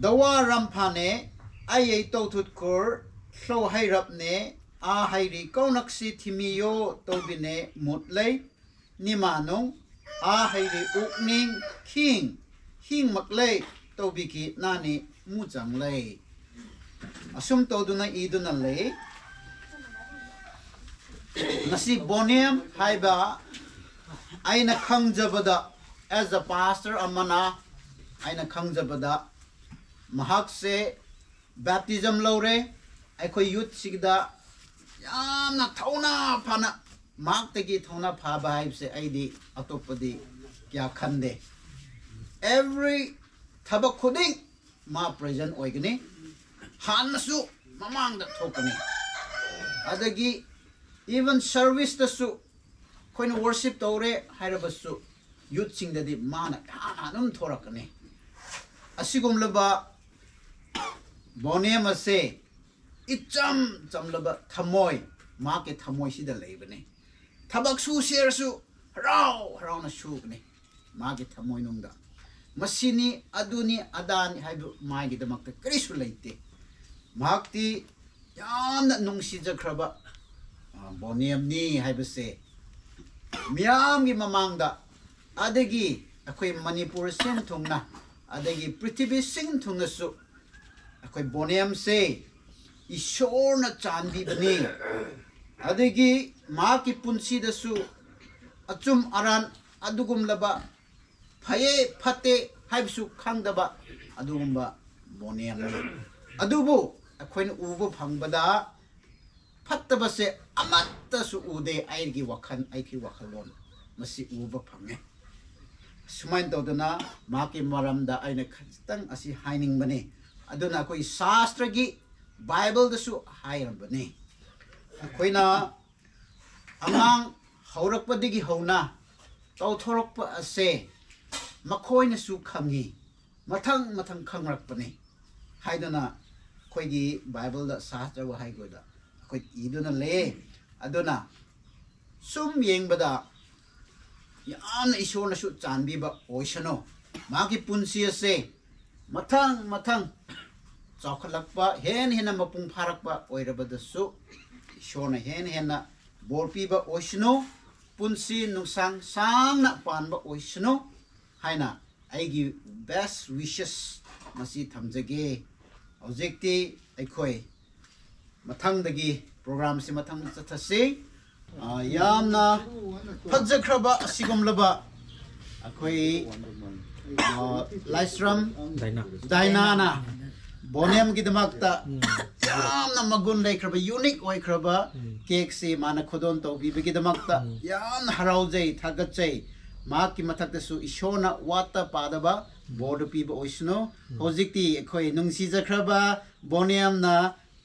"ꯗꯋꯥ ꯔꯝꯐꯥꯅꯦ ꯑꯩ ꯑꯩ ꯇꯧꯊꯨꯠ ꯈꯨꯔ ꯁ꯭ꯂꯧ ꯍꯩꯔꯞꯅꯦ ꯑꯥ ꯍꯩꯔꯤ ꯀꯧꯅꯛꯁꯤ ꯊꯤꯃꯤꯌꯣ ꯇꯧꯕꯤꯅꯦ ꯃꯨꯠ ꯂꯩ ꯅꯤꯃꯥꯅꯨꯡ ꯑꯥ ꯍꯩꯔꯤ ꯎꯛꯅꯤꯡ ꯈꯤꯡ ꯍꯤꯡꯃꯛ ꯂꯩ ꯇꯧꯕꯤꯈꯤ ꯅꯥꯅꯤ ꯃꯨꯆꯪ ꯂꯩ꯫" ꯑꯁꯨꯝ ꯇꯧꯗꯨꯅ ꯏꯗꯨꯅ ꯂꯩ꯫ ꯉꯁꯤ ꯕꯣꯅꯤꯌꯝ ꯍꯥꯏꯕ ꯑꯩꯅ ꯈꯪꯖꯕꯗ, as a pastor ꯑꯃꯅ ꯑꯩꯅ ꯈꯪꯖꯕꯗ, ꯃꯍꯥꯛꯁꯦ ꯕꯦꯞꯇꯤꯖꯝ ꯂꯧꯔꯦ꯫ ꯑꯩꯈꯣꯏ ꯌꯨꯠꯁꯤꯗ ꯌꯥꯝꯅ ꯊꯧꯅꯥ ꯐꯅ, ꯃꯍꯥꯛꯇꯒꯤ ꯊꯧꯅꯥ ꯐꯕ ꯍꯥꯏꯕꯁꯦ ꯑꯩꯗꯤ ꯑꯇꯣꯞꯄꯗꯤ ꯀꯌꯥ ꯈꯟꯗꯦ꯫ Every ꯊꯕꯛ ꯈꯨꯗꯤꯡ ꯃꯥ present ꯑꯣꯏꯒꯅꯤ, ꯍꯥꯟꯅꯁꯨ ꯃꯃꯥꯡꯗ ꯊꯣꯛꯀꯅꯤ꯫ ꯑꯗꯒꯤ even service ꯇꯁꯨ ꯑꯩꯈꯣꯏꯅ worship ꯇꯧꯔꯦ ꯍꯥꯏꯔꯕꯁꯨ ꯌꯨꯠꯁꯤꯡꯗꯗꯤ ꯃꯥꯅ ꯍꯥꯟꯅ ꯑꯗꯨꯝ ꯊꯣꯔꯛꯀꯅꯤ꯫ ꯑꯁꯤꯒꯨꯝꯂꯕ ꯕꯣꯅꯦꯝ ꯑꯁꯦ ꯏꯆꯝ ꯆꯝꯂꯕ ꯊꯃꯣꯏ, ꯃꯍꯥꯛꯀꯤ ꯊꯃꯣꯏꯁꯤꯗ ꯂꯩꯕꯅꯤ꯫ ꯊꯕꯛ ꯁꯨꯁꯦꯔꯁꯨ ꯍꯔꯥꯎ ꯍꯔꯥꯎꯅ ꯁꯨꯒꯅꯤ꯫ ꯃꯥꯒꯤ ꯊꯃꯣꯏꯅꯨꯡꯗ ꯃꯁꯤꯅꯤ, ꯑꯗꯨꯅꯤ, ꯑꯗꯥꯅꯤ ꯍꯥꯏꯕ ꯃꯥꯒꯤꯗꯃꯛꯇ ꯀꯔꯤꯁꯨ ꯂꯩꯇꯦ꯫ ꯃꯍꯥꯛꯇꯤ ꯌꯥꯝꯅ ꯅꯨꯡꯁꯤꯖꯈ꯭ꯔꯕ, ꯑ, ꯕꯣꯅꯤꯌꯝꯅꯤ ꯍꯥꯏꯕꯁꯦ ꯃꯤꯌꯥꯝꯒꯤ ꯃꯃꯥꯡꯗ, ꯑꯗꯒꯤ ꯑꯩꯈꯣꯏ ꯃꯅꯤꯄꯨꯔ ꯁꯤꯟ ꯊꯨꯡꯅ, ꯑꯗꯒꯤ ꯄ꯭ꯔꯤꯊꯤꯕꯤ ꯁꯤꯟ ꯊꯨꯡꯅꯁꯨ ꯑꯩꯈꯣꯏ ꯕꯣꯅꯤꯌꯝꯁꯦ ꯏꯁꯣꯔꯅ ꯆꯥꯟꯕꯤꯕꯅꯤ꯫ ꯑꯗꯒꯤ ꯃꯍꯥꯛꯀꯤ ꯄꯨꯟꯁꯤꯗꯁꯨ ꯑꯆꯨꯝ ꯑꯔꯥꯟ ꯑꯗꯨꯒꯨꯝꯂꯕ ꯐꯩꯌꯦ ꯐꯠꯇꯦ ꯍꯥꯏꯕꯁꯨ ꯈꯪꯗꯕ ꯑꯗꯨꯒꯨꯝꯕ ꯕꯣꯅꯤꯌꯝꯅꯤ꯫ ꯑꯗꯨꯕꯨ ꯑꯩꯈꯣꯏꯅ ꯎꯕ ꯐꯪꯕꯗ ꯐꯠꯇꯕꯁꯦ ꯑꯃꯠꯇꯁꯨ ꯎꯗꯦ꯫ ꯑꯩꯒꯤ ꯋꯥꯈꯜ, ꯑꯩꯒꯤ ꯋꯥꯈꯜꯂꯣꯟ ꯃꯁꯤ ꯎꯕ ꯐꯪꯉꯦ꯫ ꯁꯨꯃꯥꯏꯅ ꯇꯧꯗꯅ ꯃꯍꯥꯛꯀꯤ ꯃꯔꯝꯗ ꯑꯩꯅ ꯈꯖꯤꯛꯇꯪ ꯑꯁꯤ ꯍꯥꯏꯅꯤꯡꯕꯅꯤ꯫ ꯑꯗꯨꯅ ꯑꯩꯈꯣꯏ ꯁꯥꯁꯇ꯭ꯔꯒꯤ ꯕꯥꯏꯕꯜꯗꯁꯨ ꯍꯥꯏꯔꯝꯕꯅꯤ꯫ ꯑꯩꯈꯣꯏꯅ ꯑꯉꯥꯡ ꯍꯧꯔꯛꯄꯗꯒꯤ ꯍꯧꯅ ꯇꯧꯊꯣꯔꯛꯄ ꯑꯁꯦ ꯃꯈꯣꯏꯅꯁꯨ ꯈꯪꯉꯤ, ꯃꯊꯪ ꯃꯊꯪ ꯈꯪꯂꯛꯄꯅꯤ ꯍꯥꯏꯗꯨꯅ ꯑꯩꯈꯣꯏꯒꯤ ꯕꯥꯏꯕꯜꯗ ꯁꯥꯁꯇ꯭ꯔ ꯋꯥꯍꯩꯈꯣꯏꯗ ꯑꯩꯈꯣꯏ ꯏꯗꯨꯅ ꯂꯩ꯫ ꯑꯗꯨꯅ ꯁꯨꯝ ꯌꯦꯡꯕꯗ ꯌꯥꯝꯅ ꯏꯁꯣꯔꯅꯁꯨ ꯆꯥꯟꯕꯤꯕ ꯑꯣꯏꯁꯅꯨ꯫ ꯃꯍꯥꯛꯀꯤ ꯄꯨꯟꯁꯤ ꯑꯁꯦ ꯃꯊꯪ ꯃꯊꯪ ꯆꯥꯎꯈꯠꯂꯛꯄ, ꯍꯦꯟꯅ ꯍꯦꯟꯅ ꯃꯄꯨꯡ ꯐꯥꯔꯛꯄ ꯑꯣꯏꯔꯕꯗꯁꯨ ꯏꯁꯣꯔꯅ ꯍꯦꯟꯅ ꯍꯦꯟꯅ ꯕꯣꯔ ꯄꯤꯕ ꯑꯣꯏꯁꯅꯨ, ꯄꯨꯟꯁꯤ ꯅꯨꯡꯁꯥꯡ ꯁꯥꯡꯅ ꯄꯥꯟꯕ ꯑꯣꯏꯁꯅꯨ ꯍꯥꯏꯅ ꯑꯩꯒꯤ best wishes ꯃꯁꯤ ꯊꯝꯖꯒꯦ꯫ ꯍꯧꯖꯤꯛꯇꯤ ꯑꯩꯈꯣꯏ ꯃꯊꯪꯗꯒꯤ ꯄ꯭ꯔꯣꯒ꯭ꯔꯥꯝꯁꯤ ꯃꯊꯪꯗ ꯆꯠꯊꯁꯤ꯫ ꯑ, ꯌꯥꯝꯅ ꯐꯖꯈ꯭ꯔꯕ ꯑꯁꯤꯒꯨꯝꯂꯕ ꯑꯩꯈꯣꯏ, ꯑ, ꯂꯥꯏꯁ꯭ꯔꯝ ꯗꯥꯏꯅꯥ꯫ ꯗꯥꯏꯅꯥꯅ ꯕꯣꯅꯤꯌꯝꯒꯤꯗꯃꯛꯇ ꯌꯥꯝꯅ ꯃꯒꯨꯟ ꯂꯩꯈ꯭ꯔꯕ, ꯌꯨꯅꯤꯛ ꯑꯣꯏꯈ꯭ꯔꯕ ꯀꯦꯛꯁꯤ ꯃꯥꯅ ꯈꯨꯗꯣꯜ ꯇꯧꯕꯤꯕꯒꯤꯗꯃꯛꯇ ꯌꯥꯝꯅ ꯍꯔꯥꯎꯖꯩ, ꯊꯥꯒꯠꯆꯩ꯫ ꯃꯍꯥꯛꯀꯤ ꯃꯊꯛꯇꯁꯨ ꯏꯁꯣꯔꯅ ꯋꯥꯠꯇ ꯄꯥꯗꯕ ꯕꯣꯔꯗꯨ ꯄꯤꯕ ꯑꯣꯏꯁꯅꯨ꯫ ꯍꯧꯖꯤꯛꯇꯤ ꯑꯩꯈꯣꯏ ꯅꯨꯡꯁꯤꯖꯈ꯭ꯔꯕ ꯕꯣꯅꯤꯌꯝꯅ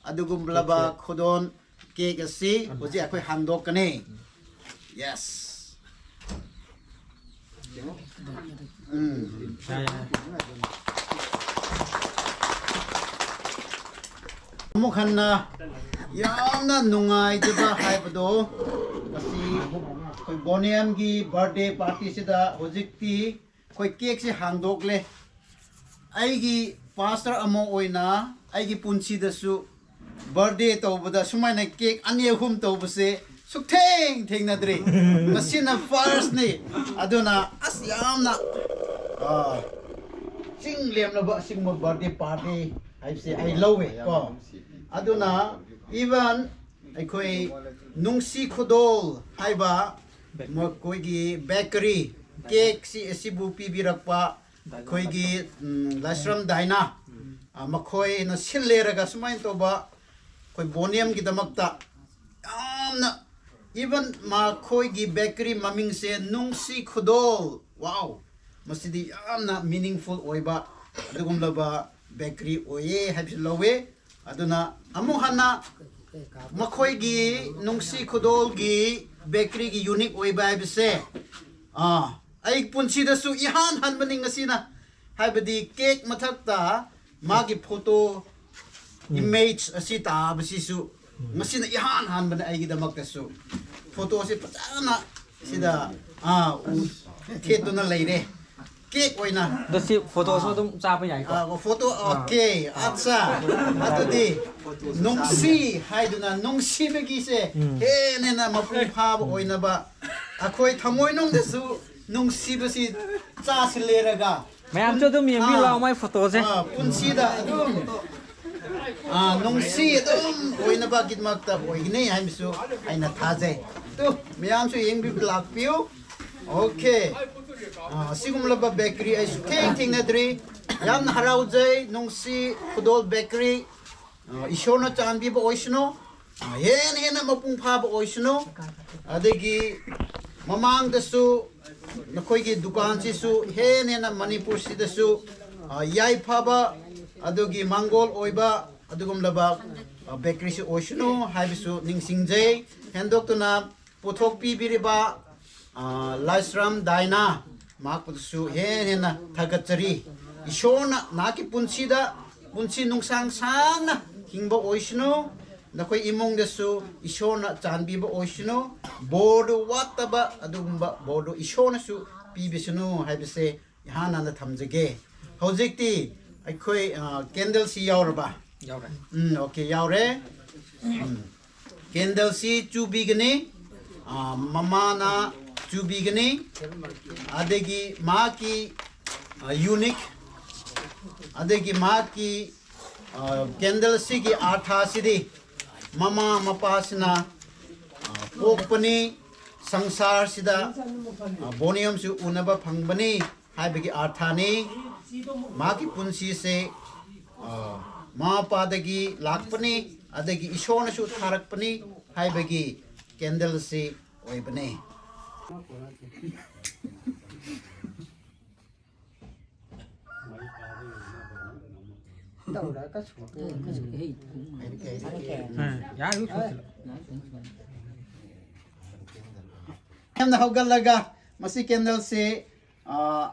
ꯑꯗꯨꯒꯨꯝꯂꯕ ꯈꯨꯗꯣꯜ ꯀꯦꯛ ꯑꯁꯤ ꯍꯧꯖꯤꯛ ꯑꯩꯈꯣꯏ ꯍꯥꯡꯗꯣꯛꯀꯅꯤ꯫ Yes. ꯎꯝ꯫ ꯑꯃꯨꯛ ꯍꯟꯅ ꯌꯥꯝꯅ ꯅꯨꯡꯉꯥꯏꯖꯕ ꯍꯥꯏꯕꯗꯣ, ꯉꯁꯤ ꯑꯩꯈꯣꯏ ꯕꯣꯅꯤꯌꯝꯒꯤ ꯕꯥꯔꯗꯦ ꯄꯥꯔꯇꯤꯁꯤꯗ ꯍꯧꯖꯤꯛꯇꯤ ꯑꯩꯈꯣꯏ ꯀꯦꯛꯁꯦ ꯍꯥꯡꯗꯣꯛꯂꯦ꯫ ꯑꯩꯒꯤ ꯄꯥꯁꯇꯔ ꯑꯃ ꯑꯣꯏꯅ ꯑꯩꯒꯤ ꯄꯨꯟꯁꯤꯗꯁꯨ ꯕꯥꯔꯗꯦ ꯇꯧꯕꯗ ꯁꯨꯃꯥꯏꯅ ꯀꯦꯛ ꯑꯅꯤ ꯑꯍꯨꯝ ꯇꯧꯕꯁꯦ ꯁꯨꯛꯊꯦꯡ ꯊꯦꯡꯅꯗ꯭ꯔꯤ꯫ ꯃꯁꯤꯅ ꯐꯥꯔꯁꯅꯤ꯫ ꯑꯗꯨꯅ ꯑꯁ, ꯌꯥꯝꯅ, ꯑꯥ, ꯆꯤꯡ ꯂꯦꯝꯂꯕ ꯑꯁꯤꯒꯨꯝꯕ ꯕꯥꯔꯗꯦ ꯄꯥꯔꯇꯤ ꯍꯥꯏꯕꯁꯦ ꯑꯩ ꯂꯧꯋꯦ ꯀꯣ꯫ ꯑꯗꯨꯅ ꯏꯚꯟ ꯑꯩꯈꯣꯏ ꯅꯨꯡꯁꯤ ꯈꯨꯗꯣꯜ ꯍꯥꯏꯕ ꯃꯈꯣꯏꯒꯤ ꯕꯦꯀꯔꯤ, ꯀꯦꯛꯁꯤ ꯑꯁꯤꯕꯨ ꯄꯤꯕꯤꯔꯛꯄ ꯑꯩꯈꯣꯏꯒꯤ, ꯎꯝ, ꯂꯥꯏꯁ꯭ꯔꯝ ꯗꯥꯏꯅꯥ, ꯑ, ꯃꯈꯣꯏꯅ ꯁꯤꯜꯂꯦꯔꯒ ꯁꯨꯃꯥꯏꯅ ꯇꯧꯕ ꯑꯩꯈꯣꯏ ꯕꯣꯅꯤꯌꯝꯒꯤꯗꯃꯛꯇ ꯌꯥꯝꯅ, ꯏꯚꯟ ꯃꯈꯣꯏꯒꯤ ꯕꯦꯀꯔꯤ ꯃꯃꯤꯡꯁꯦ ꯅꯨꯡꯁꯤ ꯈꯨꯗꯣꯜ꯫ ꯋꯥꯎ! ꯃꯁꯤꯗꯤ ꯌꯥꯝꯅ ꯃꯤꯅꯤꯡꯐꯨꯜ ꯑꯣꯏꯕ ꯑꯗꯨꯒꯨꯝꯂꯕ ꯕꯦꯀꯔꯤ ꯑꯣꯏꯌꯦ ꯍꯥꯏꯕꯁꯤ ꯂꯧꯋꯦ꯫ ꯑꯗꯨꯅ ꯑꯃꯨꯛ ꯍꯟꯅ ꯃꯈꯣꯏꯒꯤ ꯅꯨꯡꯁꯤ ꯈꯨꯗꯣꯜꯒꯤ ꯕꯦꯀꯔꯤꯒꯤ ꯌꯨꯅꯤꯛ ꯑꯣꯏꯕ ꯍꯥꯏꯕꯁꯦ, ꯑꯥ, ꯑꯩ ꯄꯨꯟꯁꯤꯗꯁꯨ ꯏꯍꯥꯟ ꯍꯥꯟꯕꯅꯤ ꯉꯁꯤꯅ꯫ ꯍꯥꯏꯕꯗꯤ ꯀꯦꯛ ꯃꯊꯛꯇ ꯃꯥꯒꯤ ꯐꯣꯇꯣ, ꯏꯃꯦꯖ ꯑꯁꯤ ꯇꯥꯕꯁꯤꯁꯨ ꯉꯁꯤꯅ ꯏꯍꯥꯟ ꯍꯥꯟꯕꯅꯦ ꯑꯩꯒꯤꯗꯃꯛꯇꯁꯨ꯫ ꯐꯣꯇꯣꯁꯤ ꯐꯖꯅ ꯁꯤꯗ, ꯑꯥ, ꯎ-, ꯊꯦꯠꯇꯨꯅ ꯂꯩꯔꯦ꯫ ꯀꯦꯛ ꯑꯣꯏꯅ꯫ ꯑꯗꯣ ꯁꯤ ꯐꯣꯇꯣꯁꯨ ꯑꯗꯨꯝ ꯆꯥꯕ ꯌꯥꯏꯀꯣ? ꯑꯥ, ꯐꯣꯇꯣ, ꯑꯣꯀꯦ, ꯑꯠꯆꯥ꯫ ꯑꯗꯨꯗꯤ ꯅꯨꯡꯁꯤ ꯍꯥꯏꯗꯨꯅ ꯅꯨꯡꯁꯤꯕꯒꯤꯁꯦ ꯍꯦꯟꯅ ꯍꯦꯟꯅ ꯃꯄꯨꯡ ꯐꯥꯕ ꯑꯣꯏꯅꯕ ꯑꯩꯈꯣꯏ ꯊꯃꯣꯏꯅꯨꯡꯗꯁꯨ ꯅꯨꯡꯁꯤꯕꯁꯤ ꯆꯥꯁꯤꯜꯂꯦꯔꯒ ꯃꯌꯥꯝꯁꯨ ꯑꯗꯨꯝ ꯌꯦꯡꯕꯤꯌꯨ ꯂꯥꯛꯑꯣ, ꯃꯥꯏ ꯐꯣꯇꯣꯁꯦ꯫ ꯑꯥ, ꯄꯨꯟꯁꯤꯗ ꯑꯗꯨꯝ, ꯑꯥ, ꯅꯨꯡꯁꯤ ꯑꯗꯨꯝ ꯑꯣꯏꯅꯕꯒꯤꯗꯃꯛꯇ ꯑꯣꯏꯒꯅꯤ ꯍꯥꯏꯕꯁꯨ ꯑꯩꯅ ꯊꯥꯖꯩ꯫ ꯇꯨ, ꯃꯌꯥꯝꯁꯨ ꯌꯦꯡꯕꯤꯕ ꯂꯥꯛꯄꯤꯌꯨ꯫ ꯑꯣꯀꯦ꯫ ꯑ, ꯑꯁꯤꯒꯨꯝꯂꯕ ꯕꯦꯀꯔꯤ ꯑꯩ ꯁꯨꯛꯊꯦꯡ ꯊꯦꯡꯅꯗ꯭ꯔꯤ꯫ ꯌꯥꯝꯅ ꯍꯔꯥꯎꯖꯩ꯫ ꯅꯨꯡꯁꯤ ꯈꯨꯗꯣꯜ ꯕꯦꯀꯔꯤ, ꯑ, ꯏꯁꯣꯔꯅ ꯆꯥꯟꯕꯤꯕ ꯑꯣꯏꯁꯅꯨ꯫ ꯑ, ꯍꯦꯟꯅ ꯍꯦꯟꯅ ꯃꯄꯨꯡ ꯐꯥꯕ ꯑꯣꯏꯁꯅꯨ꯫ ꯑꯗꯒꯤ ꯃꯃꯥꯡꯗꯁꯨ ꯅꯈꯣꯏꯒꯤ ꯗꯨꯀꯥꯟꯁꯤꯁꯨ ꯍꯦꯟꯅ ꯍꯦꯟꯅ ꯃꯅꯤꯄꯨꯔꯁꯤꯗꯁꯨ, ꯑ, ꯌꯥꯏꯐꯕ ꯑꯗꯨꯒꯤ ꯃꯪꯒꯣꯜ ꯑꯣꯏꯕ ꯑꯗꯨꯒꯨꯝꯂꯕ, ꯑ, ꯕꯦꯀꯔꯤꯁꯨ ꯑꯣꯏꯁꯅꯨ ꯍꯥꯏꯕꯁꯨ ꯅꯤꯡꯁꯤꯡꯖꯩ꯫ ꯍꯦꯟꯗꯣꯛꯇꯨꯅ ꯄꯨꯊꯣꯛꯄꯤꯕꯤꯔꯤꯕ, ꯑ, ꯂꯥꯏꯁ꯭ꯔꯝ ꯗꯥꯏꯅꯥ, ꯃꯍꯥꯛꯄꯨꯁꯨ ꯍꯦꯟꯅ ꯍꯦꯟꯅ ꯊꯥꯒꯠꯆꯔꯤ꯫ ꯏꯁꯣꯔꯅ ꯅꯍꯥꯛꯀꯤ ꯄꯨꯟꯁꯤꯗ ꯄꯨꯟꯁꯤ ꯅꯨꯡꯁꯥꯡ ꯁꯥꯡꯅ ꯍꯤꯡꯕ ꯑꯣꯏꯁꯅꯨ꯫ ꯅꯈꯣꯏ ꯏꯃꯨꯡꯗꯁꯨ ꯏꯁꯣꯔꯅ ꯆꯥꯟꯕꯤꯕ ꯑꯣꯏꯁꯅꯨ꯫ ꯕꯣꯔꯗꯨ ꯋꯥꯠꯇꯕ ꯑꯗꯨꯒꯨꯝꯕ ꯕꯣꯔꯗꯨ ꯏꯁꯣꯔꯅꯁꯨ ꯄꯤꯕꯤꯁꯅꯨ ꯍꯥꯏꯕꯁꯦ ꯏꯍꯥꯟ ꯍꯥꯟꯅ ꯊꯝꯖꯒꯦ꯫ ꯍꯧꯖꯤꯛꯇꯤ ꯑꯩꯈꯣꯏ, ꯑ, ꯀꯦꯟꯗꯜꯁꯤ ꯌꯥꯎꯔꯕ? ꯌꯥꯎꯔꯦ꯫ ꯎꯝ, ꯑꯣꯀꯦ, ꯌꯥꯎꯔꯦ꯫ ꯎꯝ꯫ ꯀꯦꯟꯗꯜꯁꯤ ꯆꯨꯕꯤꯒꯅꯤ, ꯑ, ꯃꯃꯥꯅ ꯆꯨꯕꯤꯒꯅꯤ, ꯑꯗꯒꯤ ꯃꯍꯥꯛꯀꯤ, ꯑ, ꯌꯨꯅꯤꯛ, ꯑꯗꯒꯤ ꯃꯍꯥꯛꯀꯤ, ꯑ, ꯀꯦꯟꯗꯜꯁꯤꯒꯤ ꯑꯥꯔꯊꯥꯁꯤꯗꯤ ꯃꯃꯥ ꯃꯄꯥꯁꯤꯅ, ꯑ, ꯄꯣꯛꯄꯅꯤ, ꯁꯪꯁꯥꯔꯁꯤꯗ, ꯑ, ꯕꯣꯅꯤꯌꯝꯁꯨ ꯎꯅꯕ ꯐꯪꯕꯅꯤ ꯍꯥꯏꯕꯒꯤ ꯑꯥꯔꯊꯥꯅꯤ꯫ ꯃꯍꯥꯛꯀꯤ ꯄꯨꯟꯁꯤꯁꯦ, ꯑ, ꯃꯃꯥ ꯃꯄꯥꯗꯒꯤ ꯂꯥꯛꯄꯅꯤ, ꯑꯗꯒꯤ ꯏꯁꯣꯔꯅꯁꯨ ꯊꯥꯔꯛꯄꯅꯤ ꯍꯥꯏꯕꯒꯤ ꯀꯦꯟꯗꯜꯁꯤ ꯑꯣꯏꯕꯅꯤ꯫ ꯌꯥꯝꯅ ꯍꯧꯒꯠꯂꯒ ꯃꯁꯤ ꯀꯦꯟꯗꯜꯁꯦ, ꯑ,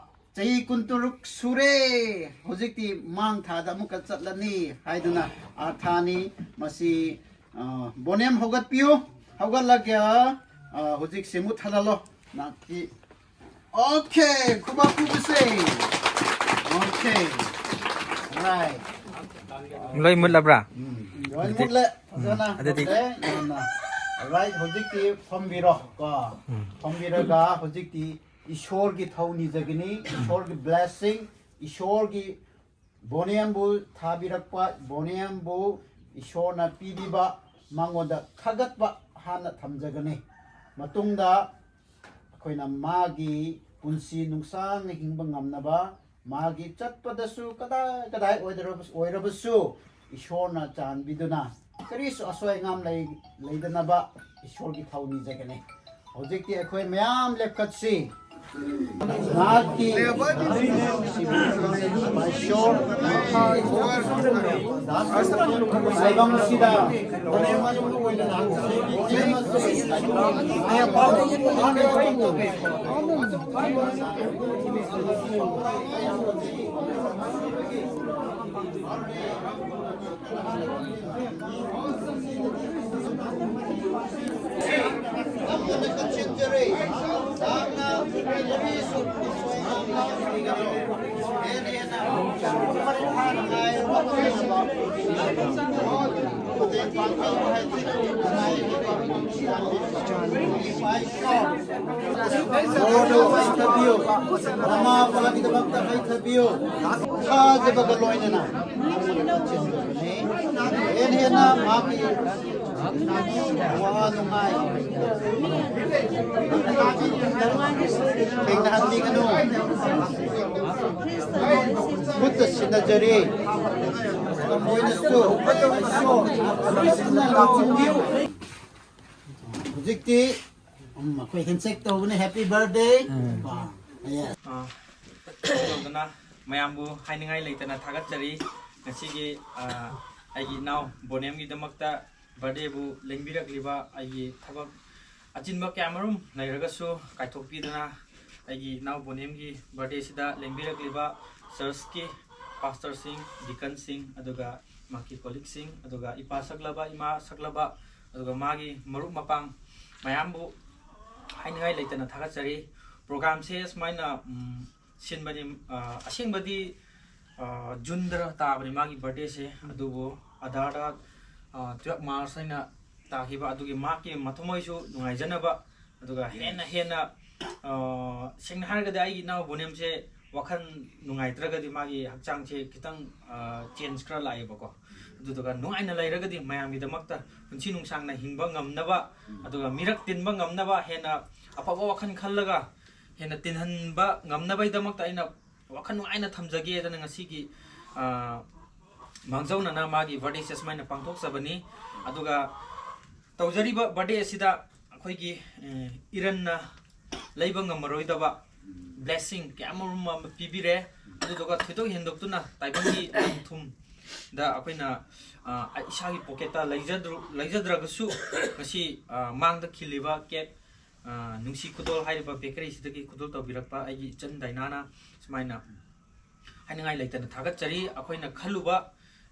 ꯆꯍꯤ ꯀꯨꯟꯇꯔꯨꯛ ꯁꯨꯔꯦ꯫ ꯍꯧꯖꯤꯛꯇꯤ ꯃꯥꯡ ꯊꯥꯗ ꯑꯃꯨꯛꯀ ꯆꯠꯂꯅꯤ ꯍꯥꯏꯗꯨꯅ ꯑꯥꯔꯊꯥꯅꯤ꯫ ꯃꯁꯤ, ꯑ, ꯕꯣꯅꯦꯝ ꯍꯧꯒꯠꯄꯤꯌꯨ꯫ ꯍꯧꯒꯠꯂꯒ, ꯑ, ꯍꯧꯖꯤꯛꯁꯦ ꯃꯨꯠꯊꯠꯍꯜꯂꯣ꯫ ꯅꯥꯛꯀꯤ ꯑꯣꯀꯦ, ꯈꯨꯕꯥꯛ ꯈꯨꯕꯁꯦ꯫ ꯑꯣꯀꯦ꯫ ꯔꯥꯏꯠ꯫ ꯂꯣꯏ ꯃꯨꯠꯂꯕ꯭ꯔꯥ? ꯎꯝ, ꯂꯣꯏ ꯃꯨꯠꯂꯦ꯫ ꯐꯖꯅ ꯑꯗꯨꯗꯤ ꯃꯨꯠꯂꯦ꯫ ꯌꯥꯝꯅ꯫ ꯔꯥꯏꯠ, ꯍꯧꯖꯤꯛꯇꯤ ꯐꯝꯕꯤꯔꯣ ꯀꯣ꯫ ꯐꯝꯕꯤꯔꯒ ꯍꯧꯖꯤꯛꯇꯤ ꯏꯁꯣꯔꯒꯤ ꯊꯧꯅꯤꯖꯒꯅꯤ꯫ ꯏꯁꯣꯔꯒꯤ ꯕ꯭ꯂꯦꯁꯤꯡ, ꯏꯁꯣꯔꯒꯤ ꯕꯣꯅꯦꯝꯕꯨ ꯊꯥꯕꯤꯔꯛꯄ, ꯕꯣꯅꯦꯝꯕꯨ ꯏꯁꯣꯔꯅ ꯄꯤꯕꯤꯕ, ꯃꯉꯣꯟꯗ ꯊꯥꯒꯠꯄ ꯍꯥꯟꯅ ꯊꯝꯖꯒꯅꯤ꯫ ꯃꯇꯨꯡꯗ ꯑꯩꯈꯣꯏꯅ ꯃꯥꯒꯤ ꯄꯨꯟꯁꯤ ꯅꯨꯡꯁꯥꯡꯅ ꯍꯤꯡꯕ ꯉꯝꯅꯕ, ꯃꯥꯒꯤ ꯆꯠꯄꯗꯁꯨ ꯀꯗꯥꯏ ꯀꯗꯥꯏ ꯑꯣꯏꯗꯔꯕ-, ꯑꯣꯏꯔꯕꯁꯨ ꯏꯁꯣꯔꯅ ꯆꯥꯟꯕꯤꯗꯨꯅ ꯀꯔꯤꯁꯨ ꯑꯁꯣꯏ ꯑꯉꯥꯝ ꯂꯩ-, ꯂꯩꯗꯅꯕ ꯏꯁꯣꯔꯒꯤ ꯊꯧ ꯅꯤꯖꯒꯅꯤ꯫ ꯍꯧꯖꯤꯛꯇꯤ ꯑꯩꯈꯣꯏ ꯃꯌꯥꯝ ꯂꯦꯞꯈꯠꯁꯤ꯫ ꯃꯍꯥꯛꯀꯤ ꯏꯁꯣꯔ ꯇꯥꯏꯕꯪꯁꯤꯗ ꯃꯃꯥ ꯃꯄꯥꯒꯤꯗꯃꯛꯇ ꯍꯩꯊꯕꯤꯌꯨ꯫ ꯊꯥꯖꯕꯒ ꯂꯣꯏꯅꯅ ꯍꯦꯟꯅ ꯍꯦꯟꯅ ꯃꯍꯥꯛꯀꯤ ꯋꯥ ꯅꯨꯡꯉꯥꯏ ꯊꯦꯡꯅꯍꯟꯕꯤꯒꯅꯨ꯫ ꯈꯨꯠꯇ ꯁꯤꯟꯅꯖꯔꯤ꯫ ꯃꯈꯣꯏꯅꯁꯨ ꯍꯧꯖꯤꯛꯇꯤ ꯎꯝ, ꯑꯩꯈꯣꯏ ꯍꯦꯟꯁꯦꯛ ꯇꯧꯕꯅꯦ꯫ Happy birthday꯫ ꯎꯝ꯫ ꯑꯥ, yes꯫ ꯑꯥ, ꯇꯧꯗꯅ ꯃꯌꯥꯝꯕꯨ ꯍꯥꯏꯅꯤꯡꯉꯥꯏ ꯂꯩꯇꯅ ꯊꯥꯒꯠꯆꯔꯤ꯫ ꯉꯁꯤꯒꯤ, ꯑꯥ, ꯑꯩꯒꯤ ꯏꯅꯥꯎ ꯕꯣꯅꯦꯝꯒꯤꯗꯃꯛꯇ birthdayꯕꯨ ꯂꯦꯡꯕꯤꯔꯛꯂꯤꯕ ꯑꯩꯒꯤ ꯊꯕꯛ ꯑꯆꯤꯟꯕ ꯀꯌꯥꯃꯔꯨꯝ ꯂꯩꯔꯒꯁꯨ ꯀꯥꯏꯊꯣꯛꯄꯤꯗꯨꯅ ꯑꯩꯒꯤ ꯏꯅꯥꯎ ꯕꯣꯅꯦꯝꯒꯤ birthdayꯁꯤꯗ ꯂꯦꯡꯕꯤꯔꯛꯂꯤꯕ churchꯀꯤ pastorꯁꯤꯡ, deaconꯁꯤꯡ, ꯑꯗꯨꯒ ꯃꯍꯥꯛꯀꯤ colleagueꯁꯤꯡ, ꯑꯗꯨꯒ ꯏꯄꯥ ꯁꯛꯂꯕ, ꯏꯃꯥ ꯁꯛꯂꯕ, ꯑꯗꯨꯒ ꯃꯥꯒꯤ ꯃꯔꯨꯞ ꯃꯄꯥꯡ ꯃꯌꯥꯝꯕꯨ ꯍꯥꯏꯅꯤꯡꯉꯥꯏ ꯂꯩꯇꯅ ꯊꯥꯒꯠꯆꯔꯤ꯫ Programꯁꯦ ꯁꯨꯃꯥꯏꯅ, ꯎꯝ, ꯁꯤꯟꯕꯅꯤ, ꯑ, ꯑꯁꯦꯡꯕꯗꯤ, ꯑ, Juneꯗ ꯇꯥꯕꯅꯤ ꯃꯥꯒꯤ birthdayꯁꯦ, ꯑꯗꯨꯕꯨ ꯑꯥꯙꯥꯔꯗ, ꯑ, twelve March ꯍꯥꯏꯅ ꯇꯥꯈꯤꯕ, ꯑꯗꯨꯒꯤ ꯃꯍꯥꯛꯀꯤ ꯃꯊꯃꯣꯏꯁꯨ ꯅꯨꯡꯉꯥꯏꯖꯅꯕ, ꯑꯗꯨꯒ ꯍꯦꯟꯅ ꯍꯦꯟꯅ, ꯑ, ꯁꯦꯡꯅ ꯍꯥꯏꯔꯒꯗꯤ ꯑꯩꯒꯤ ꯏꯅꯥꯎ ꯕꯣꯅꯦꯝꯁꯦ ꯋꯥꯈꯜ ꯅꯨꯡꯉꯥꯏꯇ꯭ꯔꯒꯗꯤ ꯃꯥꯒꯤ ꯍꯛꯆꯥꯡꯁꯦ ꯈꯤꯇꯪ, ꯑ, change ꯈꯔ ꯂꯥꯛꯑꯦꯕꯀꯣ꯫ ꯑꯗꯨꯗꯨꯒ ꯅꯨꯡꯉꯥꯏꯅ ꯂꯩꯔꯒꯗꯤ ꯃꯌꯥꯝꯒꯤꯗꯃꯛꯇ ꯄꯨꯟꯁꯤ ꯅꯨꯡꯁꯥꯡꯅ ꯍꯤꯡꯕ ꯉꯝꯅꯕ, ꯑꯗꯨꯒ ꯃꯤꯔꯛ ꯇꯤꯟꯕ ꯉꯝꯅꯕ ꯍꯦꯟꯅ ꯑꯐꯕ ꯋꯥꯈꯜ ꯈꯜꯂꯒ ꯍꯦꯟꯅ ꯇꯤꯟꯍꯟꯕ ꯉꯝꯅꯕꯒꯤꯗꯃꯛꯇ ꯑꯩꯅ ꯋꯥꯈꯜ ꯅꯨꯡꯉꯥꯏꯅ ꯊꯝꯖꯒꯦꯗꯅ ꯉꯁꯤꯒꯤ, ꯑ, ꯃꯥꯡꯖꯧꯅꯅ ꯃꯥꯒꯤ birthday ꯁꯦ ꯁꯨꯃꯥꯏꯅ ꯄꯥꯡꯊꯣꯛꯆꯕꯅꯤ꯫ ꯑꯗꯨꯒ ꯇꯧꯖꯔꯤꯕ birthday ꯑꯁꯤꯗ ꯑꯩꯈꯣꯏꯒꯤ, ꯑ, ꯏꯔꯟꯅ ꯂꯩꯕ ꯉꯝꯃꯔꯣꯏꯗꯕ blessing ꯀꯌꯥ ꯑꯃꯔꯣꯝ ꯑꯃ ꯄꯤꯕꯤꯔꯦ꯫ ꯑꯗꯨꯗꯨꯒ ꯊꯣꯏꯗꯣꯛ ꯍꯦꯟꯗꯣꯛꯇꯨꯅ ꯇꯥꯏꯕꯪꯒꯤ ꯂꯟ ꯊꯨꯝꯗ ꯑꯩꯈꯣꯏꯅ, ꯑ, ꯏꯁꯥꯒꯤ pocket ꯇ ꯂꯩꯖꯗ꯭ꯔ-, ꯂꯩꯖꯗ꯭ꯔꯒꯁꯨ ꯉꯁꯤ, ꯑ, ꯃꯥꯡꯗ ꯈꯤꯜꯂꯤꯕ cake, ꯑ, ꯅꯨꯡꯁꯤ ꯈꯨꯗꯣꯜ ꯍꯥꯏꯔꯤꯕ bakery ꯁꯤꯗꯒꯤ ꯈꯨꯗꯣꯜ ꯇꯧꯕꯤꯔꯛꯄ ꯑꯩꯒꯤ ꯏꯆꯟ ꯗꯥꯏꯅꯥꯅ ꯁꯨꯃꯥꯏꯅ ꯍꯥꯏꯅꯤꯡꯉꯥꯏ ꯂꯩꯇꯅ ꯊꯥꯒꯠꯆꯔꯤ꯫ ꯑꯩꯈꯣꯏꯅ ꯈꯜꯂꯨꯕ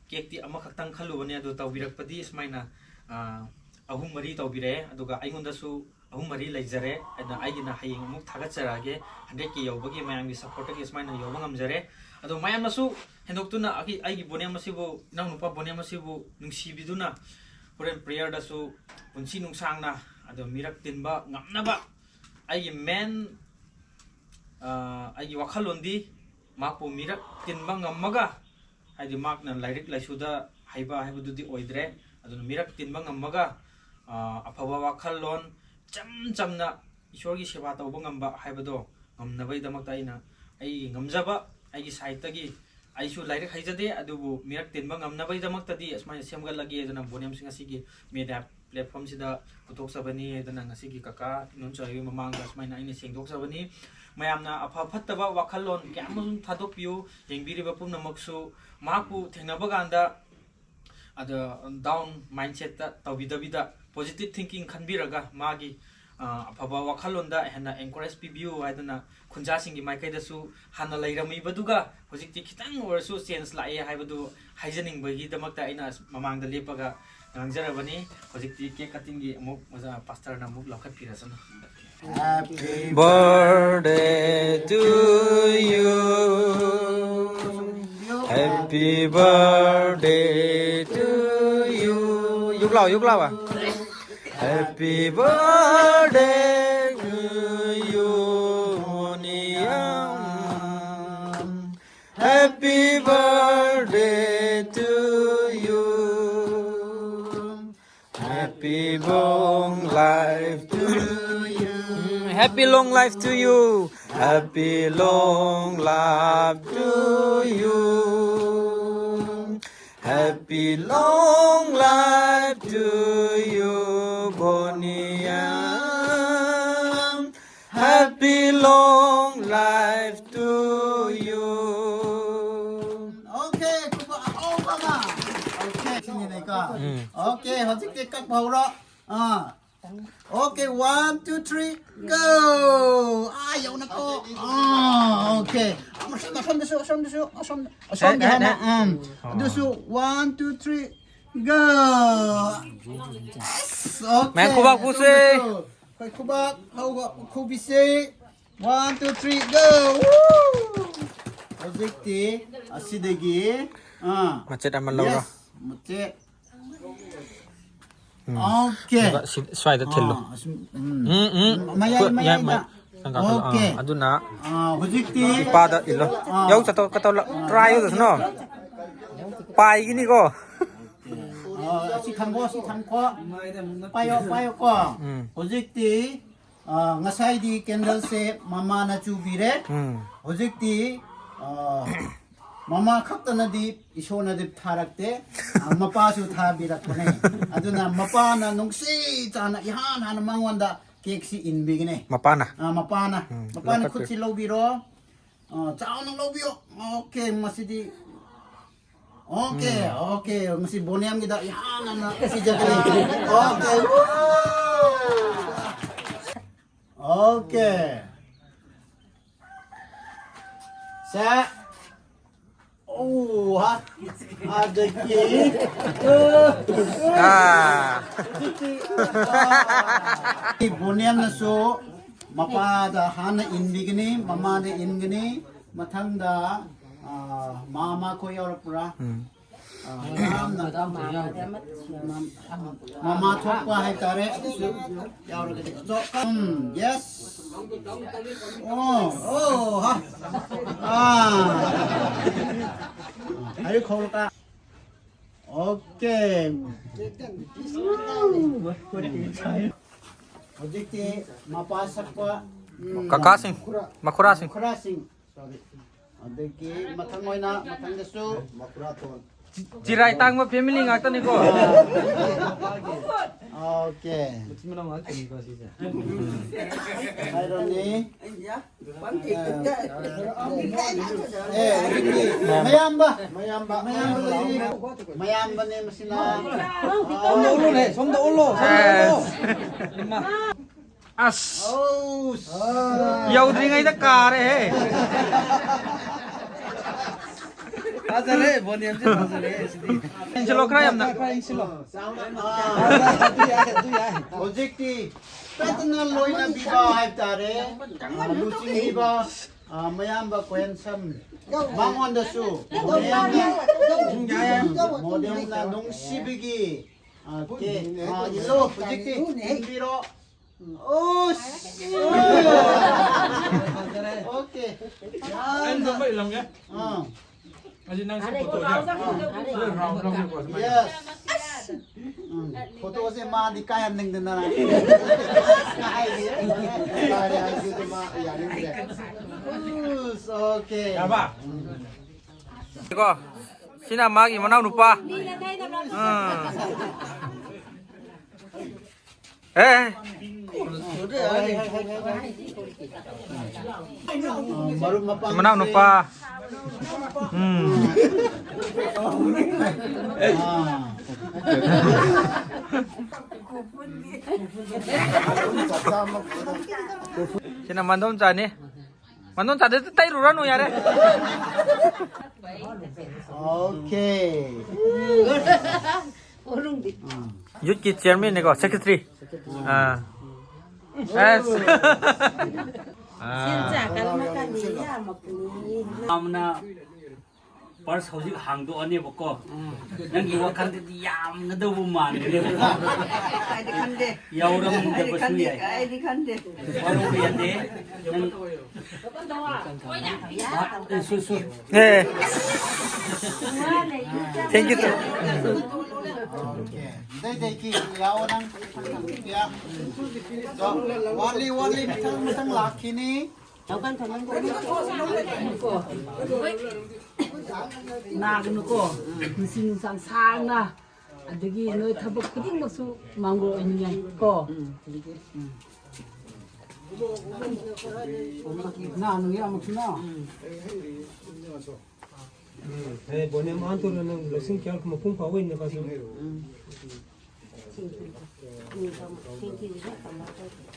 cake ꯇꯤ ꯑꯃꯈꯛꯇꯪ ꯈꯜꯂꯨꯕꯅꯦ, ꯑꯗꯨ ꯇꯧꯕꯤꯔꯛꯄꯗꯤ ꯁꯨꯃꯥꯏꯅ, ꯑ, ꯑꯍꯨꯝ ꯃꯔꯤ ꯇꯧꯕꯤꯔꯛꯑꯦ꯫ ꯑꯗꯨꯒ ꯑꯩꯉꯣꯟꯗꯁꯨ ꯑꯍꯨꯝ ꯃꯔꯤ ꯂꯩꯖꯔꯦ꯫ ꯑꯗꯨꯅ ꯑꯩꯒꯤꯅ ꯍꯌꯦꯡ ꯑꯃꯨꯛ ꯊꯥꯒꯠꯆꯔꯛꯑꯒꯦ꯫ Hundred K ꯌꯧꯕꯒꯤ ꯃꯌꯥꯝꯒꯤ support ꯇꯒꯤ ꯁꯨꯃꯥꯏꯅ ꯌꯧꯕ ꯉꯝꯖꯔꯦ꯫ ꯑꯗꯣ ꯃꯌꯥꯝꯅꯁꯨ ꯍꯦꯟꯗꯣꯛꯇꯨꯅ ꯑꯩꯒꯤ, ꯑꯩꯒꯤ ꯕꯣꯅꯦꯝ ꯑꯁꯤꯕꯨ, ꯏꯅꯥꯎꯅꯨꯄꯥ ꯕꯣꯅꯦꯝ ꯑꯁꯤꯕꯨ ꯅꯨꯡꯁꯤꯕꯤꯗꯨꯅ ꯍꯣꯔꯦꯟ prayer ꯗꯁꯨ ꯄꯨꯟꯁꯤ ꯅꯨꯡꯁꯥꯡꯅ, ꯑꯗꯣ ꯃꯤꯔꯛ ꯇꯤꯟꯕ ꯉꯝꯅꯕ ꯑꯩꯒꯤ main, ꯑ, ꯑꯩꯒꯤ ꯋꯥꯈꯜꯂꯣꯟꯗꯤ ꯃꯍꯥꯛꯄꯨ ꯃꯤꯔꯛ ꯇꯤꯟꯕ ꯉꯝꯃꯒ, ꯍꯥꯏꯗꯤ ꯃꯍꯥꯛꯅ ꯂꯥꯏꯔꯤꯛ ꯂꯥꯏꯁꯨꯗ ꯍꯩꯕ ꯍꯥꯏꯕꯗꯨꯗꯤ ꯑꯣꯏꯗ꯭ꯔꯦ, ꯑꯗꯨꯅ ꯃꯤꯔꯛ ꯇꯤꯟꯕ ꯉꯝꯃꯒ, ꯑ, ꯑꯐꯕ ꯋꯥꯈꯜꯂꯣꯟ, ꯏꯆꯝ ꯆꯝꯅ ꯏꯁꯣꯔꯒꯤ ꯁꯦꯕꯥ ꯇꯧꯕ ꯉꯝꯕ ꯍꯥꯏꯕꯗꯣ ꯉꯝꯅꯕꯒꯤꯗꯃꯛꯇ ꯑꯩꯅ ꯑꯩꯒꯤ ꯉꯝꯖꯕ, ꯑꯩꯒꯤ side ꯇꯒꯤ, ꯑꯩꯁꯨ ꯂꯥꯏꯔꯤꯛ ꯍꯩꯖꯗꯦ, ꯑꯗꯨꯕꯨ ꯃꯤꯔꯛ ꯇꯤꯟꯕ ꯉꯝꯅꯕꯒꯤꯗꯃꯛꯇꯗꯤ ꯑꯁꯨꯃꯥꯏꯅ ꯁꯦꯝꯒꯠꯂꯒꯦ꯫ ꯑꯗꯨꯅ ꯕꯣꯅꯦꯝꯁꯤ ꯉꯁꯤꯒꯤ media platform ꯁꯤꯗ ꯄꯨꯊꯣꯛꯆꯕꯅꯤ꯫ ꯑꯗꯨꯅ ꯉꯁꯤꯒꯤ ꯀꯀꯥ ꯏꯅꯣꯟꯆꯥꯒꯤ ꯃꯃꯥꯡꯗ ꯁꯨꯃꯥꯏꯅ ꯑꯩꯅ ꯁꯦꯡꯗꯣꯛꯆꯕꯅꯤ꯫ ꯃꯌꯥꯝꯅ ꯑꯐ ꯐꯠꯇꯕ ꯋꯥꯈꯜꯂꯣꯟ ꯀꯌꯥ ꯑꯃꯁꯨ ꯊꯥꯗꯣꯛꯄꯤꯌꯨ꯫ ꯌꯦꯡꯕꯤꯔꯤꯕ ꯄꯨꯝꯅꯃꯛꯁꯨ ꯃꯍꯥꯛꯄꯨ ꯊꯦꯡꯅꯕ ꯀꯥꯟꯗ ꯑꯗ down mindset ꯇ ꯇꯧꯕꯤꯗꯕꯤꯗ positive thinking ꯈꯟꯕꯤꯔꯒ ꯃꯥꯒꯤ, ꯑ, ꯑꯐꯕ ꯋꯥꯈꯜꯂꯣꯟꯗ ꯍꯦꯟꯅ encourage ꯄꯤꯕꯤꯌꯨ ꯍꯥꯏꯗꯨꯅ ꯈꯨꯟꯖꯥꯁꯤꯡꯒꯤ ꯃꯥꯏꯀꯩꯗꯁꯨ ꯍꯥꯟꯅ ꯂꯩꯔꯝꯃꯤꯕꯗꯨꯒ ꯍꯧꯖꯤꯛꯇꯤ ꯈꯤꯇꯪ ꯑꯣꯏꯔꯁꯨ change ꯂꯥꯛꯑꯦ ꯍꯥꯏꯕꯗꯨ ꯍꯥꯏꯖꯅꯤꯡꯕꯒꯤꯗꯃꯛꯇ ꯑꯩꯅ ꯃꯃꯥꯡꯗ ꯂꯦꯞꯄꯒ ꯉꯥꯡꯖꯔꯕꯅꯤ꯫ ꯍꯧꯖꯤꯛꯇꯤ cake cutting ꯒꯤ ꯑꯃꯨꯛ ꯑꯣꯖꯥ ꯄꯥꯁꯇꯔꯅ ꯑꯃꯨꯛ ꯂꯧꯈꯠꯄꯤꯔꯁꯅꯨ꯫ Happy birthday to you. Happy birthday to you. ꯌꯨꯛ ꯂꯥꯎ, ꯌꯨꯛ ꯂꯥꯎ꯫ Happy birthday to you, Niyam. Happy birthday to you. Happy long life to you. Happy long life to you. Happy long life to you. Happy long life to you, Bonnie Yam. Happy long life to you. Okay, ꯈꯨꯕꯥꯛ ꯑꯍꯧꯕ ꯑꯃ꯫ Okay, ꯁꯤꯅꯤꯅꯦꯀꯣ꯫ ꯎꯝ꯫ Okay, ꯍꯧꯖꯤꯛꯇꯤ ꯀꯛꯄ ꯍꯧꯔꯣ꯫ ꯑꯥ꯫ Okay, one, two, three, go! ꯑꯥ, ꯌꯧꯅꯀꯣ꯫ ꯑꯥ, okay. ꯑꯁꯣꯝ, ꯑꯁꯣꯝꯗꯁꯨ, ꯑꯁꯣꯝꯗꯁꯨ, ꯑꯁꯣꯝ, ꯑꯁꯣꯝꯗ ꯑꯦ, ꯑꯦ, ꯍꯥꯟꯅ, ꯑꯦ꯫ ꯎꯝ꯫ ꯑꯥ꯫ ꯑꯗꯨꯁꯨ, one, two, three, go! ꯑꯁ, okay. ꯃꯌꯥꯝ ꯈꯨꯕꯥꯛ ꯈꯨꯁꯦ꯫ ꯑꯁꯣꯝꯗꯁꯨ꯫ ꯑꯩꯈꯣꯏ ꯈꯨꯕꯥꯛ ꯍꯧꯕ ꯈꯨꯕꯤꯁꯦ꯫ One, two, three, go! Woo! ꯍꯧꯖꯤꯛꯇꯤ ꯑꯁꯤꯗꯒꯤ, ꯑꯥ, ꯃꯆꯦꯠ ꯑꯃ ꯂꯧꯔꯣ꯫ Yes, ꯃꯆꯦꯠ꯫ ꯎꯝ꯫ Okay꯫ ꯑꯗꯨꯒ ꯁꯤ, ꯁ꯭ꯋꯥꯏꯗ ꯊꯤꯜꯂꯨ꯫ ꯑꯥ, ꯑꯁꯨꯝ, ꯎꯝ꯫ ꯎꯝ, ꯎꯝ꯫ ꯃꯌꯥꯏ, ꯈꯨ-, ꯌꯥꯏ, ꯃꯌꯥꯏꯗ꯫ ꯃꯌꯥꯏ, ꯆꯪꯒꯥ ꯊꯤꯜꯂꯨ꯫ Okay꯫ ꯑꯥ, ꯑꯗꯨꯅ ꯑꯥ, ꯍꯧꯖꯤꯛꯇꯤ ꯏꯄꯥꯗ ꯏꯜꯂꯣ꯫ ꯑꯥ꯫ ꯌꯥꯎ ꯆꯠꯇꯧ, ꯀꯠꯇꯧ ꯂ-, ꯑꯥ, try ꯇꯧꯗꯁꯅꯣ꯫ ꯄꯥꯏꯒꯤꯅꯤꯀꯣ꯫ ꯑꯥ, ꯑꯁꯤ ꯊꯝꯈꯣ, ꯑꯁꯤ ꯊꯝꯈꯣ꯫ ꯄꯥꯏꯌꯣ, ꯄꯥꯏꯌꯣꯀꯣ꯫ ꯎꯝ꯫ ꯍꯧꯖꯤꯛꯇꯤ ꯑꯥ, ꯉꯁꯥꯏꯗꯤ candleꯁꯦ ꯃꯃꯥꯅ ꯆꯨꯕꯤꯔꯦ꯫ ꯎꯝ꯫ ꯍꯧꯖꯤꯛꯇꯤ, ꯑꯥ, ꯃꯃꯥ ꯈꯛꯇꯅꯗꯤ ꯏꯁꯣꯔꯅꯗꯤ ꯊꯥꯔꯛꯇꯦ꯫ ꯑꯥ, ꯃꯄꯥꯁꯨ ꯊꯥꯕꯤꯔꯛꯄꯅꯦ꯫ ꯑꯗꯨꯅ ꯃꯄꯥꯅ ꯅꯨꯡꯁꯤ ꯆꯥꯅ ꯏꯍꯥꯟ ꯍꯥꯟꯅ ꯃꯉꯣꯟꯗ cakeꯁꯤ ꯏꯟꯕꯤꯒꯅꯤ꯫ ꯃꯄꯥꯅ? ꯑꯥ, ꯃꯄꯥꯅ꯫ ꯎꯝ, ꯃꯄꯥꯅ ꯂꯧꯈꯠꯄꯤꯌꯨ꯫ ꯈꯨꯠꯁꯤ ꯂꯧꯕꯤꯔꯣ꯫ ꯑꯥ, ꯆꯥꯎꯅ ꯂꯧꯕꯤꯌꯣ꯫ Okay, ꯃꯁꯤꯗꯤ꯫ Okay, ꯎꯝ꯫ Okay, ꯉꯁꯤ ꯕꯣꯅꯤꯌꯝꯒꯤꯗ ꯏꯍꯥꯟ ꯍꯥꯟꯅ ꯁꯤꯖꯒꯅꯤ꯫ Okay, woo! Okay. ꯁꯦ꯫ ꯑꯣ, ꯍꯥ꯫ ꯑꯗꯒꯤ, ꯑꯥ꯫ ꯕꯣꯅꯤꯌꯝꯅꯁꯨ ꯃꯄꯥꯗ ꯍꯥꯟꯅ ꯏꯟꯕꯤꯒꯅꯤ, ꯃꯃꯥꯗ ꯏꯟꯒꯅꯤ, ꯃꯊꯪꯗ, ꯑꯥ, ꯃꯥꯃ ꯈꯣꯏ ꯌꯥꯎꯔꯛꯄ꯭ꯔꯥ? ꯎꯝ꯫ ꯑꯥ, ꯌꯥꯝꯅ ꯃꯃꯥ ꯊꯣꯛꯄ ꯍꯥꯏꯇꯥꯔꯦ, ꯑꯗꯨꯁꯨ ꯌꯥꯎꯔꯒꯗꯤ꯫ ꯎꯝ, yes. ꯑꯣ, ꯑꯣ, ꯍꯥ꯫ ꯑꯥ꯫ ꯍꯥꯏꯔꯤ ꯈꯧꯔꯀ꯫ Okay. ꯍꯧꯖꯤꯛꯇꯤ ꯃꯄꯥ ꯁꯛꯄ, ꯎꯝ, ꯀꯀꯥꯁꯤꯡ, ꯃꯈꯨꯔꯥ-, ꯃꯈꯨꯔꯥꯁꯤꯡ꯫ ꯃꯈꯨꯔꯥꯁꯤꯡ, sorry꯫ ꯑꯗꯒꯤ ꯃꯊꯪ ꯑꯣꯏꯅ ꯃꯊꯪꯗꯁꯨ ꯃꯈꯨꯔꯥꯊꯣꯟ꯫ ꯆꯤꯔꯥꯏ ꯇꯥꯡꯕ family ꯉꯥꯛꯇꯅꯤꯀꯣ꯫ ꯑꯣꯀꯦ꯫ ꯃꯆꯤꯟ ꯃꯅꯥꯎ ꯉꯥꯛꯇꯅꯤꯀꯣ ꯁꯤꯁꯦ꯫ ꯍꯥꯏꯔꯣꯅꯦ꯫ ꯑꯦ, ꯍꯧꯖꯤꯛꯇꯤ ꯃꯌꯥꯝꯕ꯫ ꯃꯌꯥꯝꯕ꯫ ꯃꯌꯥꯝꯕ ꯂꯩꯔꯤ꯫ ꯃꯌꯥꯝꯕꯅꯦ ꯃꯁꯤꯅ꯫ ꯁꯣꯝꯗ ꯑꯣꯜꯂꯣꯅꯦ, ꯁꯣꯝꯗ ꯑꯣꯜꯂꯣ, ꯁꯣꯝꯗ ꯑꯣꯜꯂꯣ꯫ ꯏꯃꯥ꯫ ꯑꯁ꯫ ꯑꯧ꯫ ꯌꯧꯗ꯭ꯔꯤꯉꯩꯗ ꯀꯥꯔꯦꯍꯦ꯫ ꯐꯖꯔꯦ, ꯕꯣꯅꯤꯌꯝꯁꯦ ꯐꯖꯔꯦ ꯁꯤꯗꯤ꯫ ꯏꯟꯁꯤꯜꯂꯣ ꯈꯔ ꯌꯥꯝꯅ꯫ ꯈꯔ ꯏꯟꯁꯤꯜꯂꯣ꯫ ꯑꯗꯨ ꯌꯥꯏ, ꯑꯗꯨ ꯌꯥꯏ꯫ ꯍꯧꯖꯤꯛꯇꯤ ꯇꯠꯇꯅ ꯂꯣꯏꯅꯕꯤꯕ ꯍꯥꯏꯕ ꯇꯥꯔꯦ꯫ ꯑ, ꯂꯨꯆꯤꯡꯕꯤꯕ, ꯑ, ꯃꯌꯥꯝꯕ ꯀꯣꯍꯦꯟꯁꯝ ꯃꯉꯣꯟꯗꯁꯨ ꯃꯌꯥꯝꯅ ꯃꯣꯗꯦꯜꯅ ꯅꯨꯡꯁꯤꯕꯒꯤ, ꯑ, ꯀꯦꯛ, ꯑ, ꯏꯜꯂꯣ ꯍꯧꯖꯤꯛꯇꯤ ꯏꯟꯕꯤꯔꯣ꯫ ꯑꯣ, ꯁ-, ꯑꯣꯀꯦ꯫ ꯑꯩꯅ ꯅꯝꯕ ꯏꯜꯂꯝꯒꯦ꯫ ꯑꯥ꯫ ꯑꯁꯤ ꯅꯪ ꯁꯤ ꯐꯣꯇꯣꯁꯦ꯫ ꯁꯤ ꯔꯥꯎꯟ ꯂꯧꯒꯦꯀꯣ, ꯁꯨꯃꯥꯏꯅ꯫ Yes꯫ ꯎꯝ, ꯐꯣꯇꯣꯁꯦ ꯃꯥꯗꯤ ꯀꯥꯍꯟꯅꯤꯡꯗꯅ ꯍꯥꯏꯔꯤ꯫ ꯌꯥꯔꯦ, ꯍꯥꯏꯕꯗꯨꯗꯤ ꯃꯥ ꯌꯥꯅꯤꯡꯗ꯭ꯔꯦ꯫ ꯎꯁ, ꯑꯣꯀꯦ꯫ ꯌꯥꯔꯕ? ꯎꯝ꯫ ꯀꯣ, ꯁꯤꯅ ꯃꯥꯒꯤ ꯃꯅꯥꯎ ꯅꯨꯄꯥ꯫ ꯎꯝ꯫ ꯑꯦ꯫ ꯃꯔꯨꯞ ꯃꯄꯥꯡ ꯃꯅꯥꯎ ꯅꯨꯄꯥ꯫ ꯎꯝ꯫ ꯑꯥ꯫ ꯁꯤꯅ ꯃꯟꯗꯣꯝ ꯆꯥꯅꯤ꯫ ꯃꯟꯗꯣꯝ ꯆꯥꯗꯤ ꯇꯩꯔꯨꯔꯅꯨ ꯌꯥꯔꯦ꯫ ꯑꯣꯀꯦ꯫ ꯌꯨꯠꯀꯤ chairman ꯅꯤꯀꯣ, secretary꯫ ꯑꯥ꯫ ꯑꯁ꯫ ꯑꯥ꯫ ꯌꯥꯝꯅ ꯄꯔꯁ ꯍꯧꯖꯤꯛ ꯍꯥꯡꯗꯣꯛꯑꯅꯦꯕꯀꯣ꯫ ꯅꯪꯒꯤ ꯋꯥꯈꯜꯗꯗꯤ ꯌꯥꯝꯒꯗꯧꯕ ꯃꯥꯟꯕꯅꯦꯕꯀꯣ꯫ ꯑꯩꯗꯤ ꯈꯟꯗꯦ꯫ ꯌꯥꯎꯔꯝꯗꯕꯁꯨ ꯑꯩꯗꯤ ꯈꯟꯗꯦ꯫ ꯌꯥꯏ꯫ ꯑꯩꯗꯤ ꯈꯟꯗꯦ꯫ ꯋꯥꯔꯧꯕ ꯌꯥꯗꯦ꯫ ꯅꯪ ꯁꯨ, ꯁꯨ꯫ ꯑꯦ꯫ Thank you꯫ Okay. ꯑꯗꯩꯗꯤ ꯀꯤ ꯌꯥꯎꯑꯣ ꯅꯪ꯫ ꯌꯥ꯫ ꯋꯥꯠꯂꯤ, ꯋꯥꯠꯂꯤ, ꯃꯊꯪ, ꯃꯊꯪ ꯂꯥꯛꯈꯤꯅꯤ꯫ ꯅꯥꯒꯅꯨꯀꯣ꯫ ꯅꯨꯡꯁꯤ ꯅꯨꯡꯁꯥꯡ ꯁꯥꯡꯅ, ꯑꯗꯒꯤ ꯅꯣꯏ ꯊꯕꯛ ꯈꯨꯗꯤꯡꯃꯛꯁꯨ ꯃꯥꯡꯒꯣꯜ ꯑꯣꯏꯅꯤꯡꯉꯥꯏ ꯀꯣ꯫ ꯅꯥ ꯅꯨꯡ ꯌꯥꯝ ꯊꯨꯅ꯫ ꯎꯝ꯫ ꯑꯦ, ꯕꯣꯅꯦ, ꯃꯥ ꯇꯧꯔꯣ, ꯅꯪ ꯂꯧꯁꯤꯡ ꯀꯌꯥ ꯃꯄꯨꯡ ꯐꯥꯕ ꯑꯣꯏꯅ ꯀꯥꯁꯨ꯫ ꯎꯝ꯫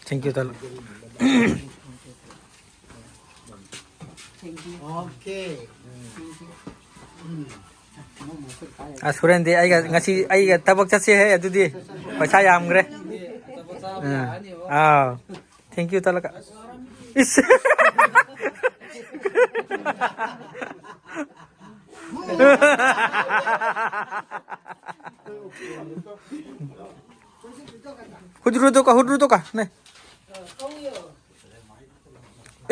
Thank you, ꯇꯥꯂꯛ꯫ Okay. ꯑꯁ, ꯍꯣꯔꯦꯟꯗꯤ ꯑꯩꯒ, ꯉꯁꯤ ꯑꯩꯒ ꯊꯕꯛ ꯆꯠꯁꯦꯍꯦ, ꯑꯗꯨꯗꯤ ꯄꯩꯁꯥ ꯌꯥꯝꯈ꯭ꯔꯦ꯫ ꯑꯥ꯫ ꯑꯥꯎ꯫ Thank you, ꯇꯥꯂꯛ꯫ ꯏꯁ꯫ ꯍꯨꯗ꯭ꯔꯨ ꯇꯨꯀ, ꯍꯨꯗ꯭ꯔꯨ ꯇꯨꯀ, ꯅꯦ꯫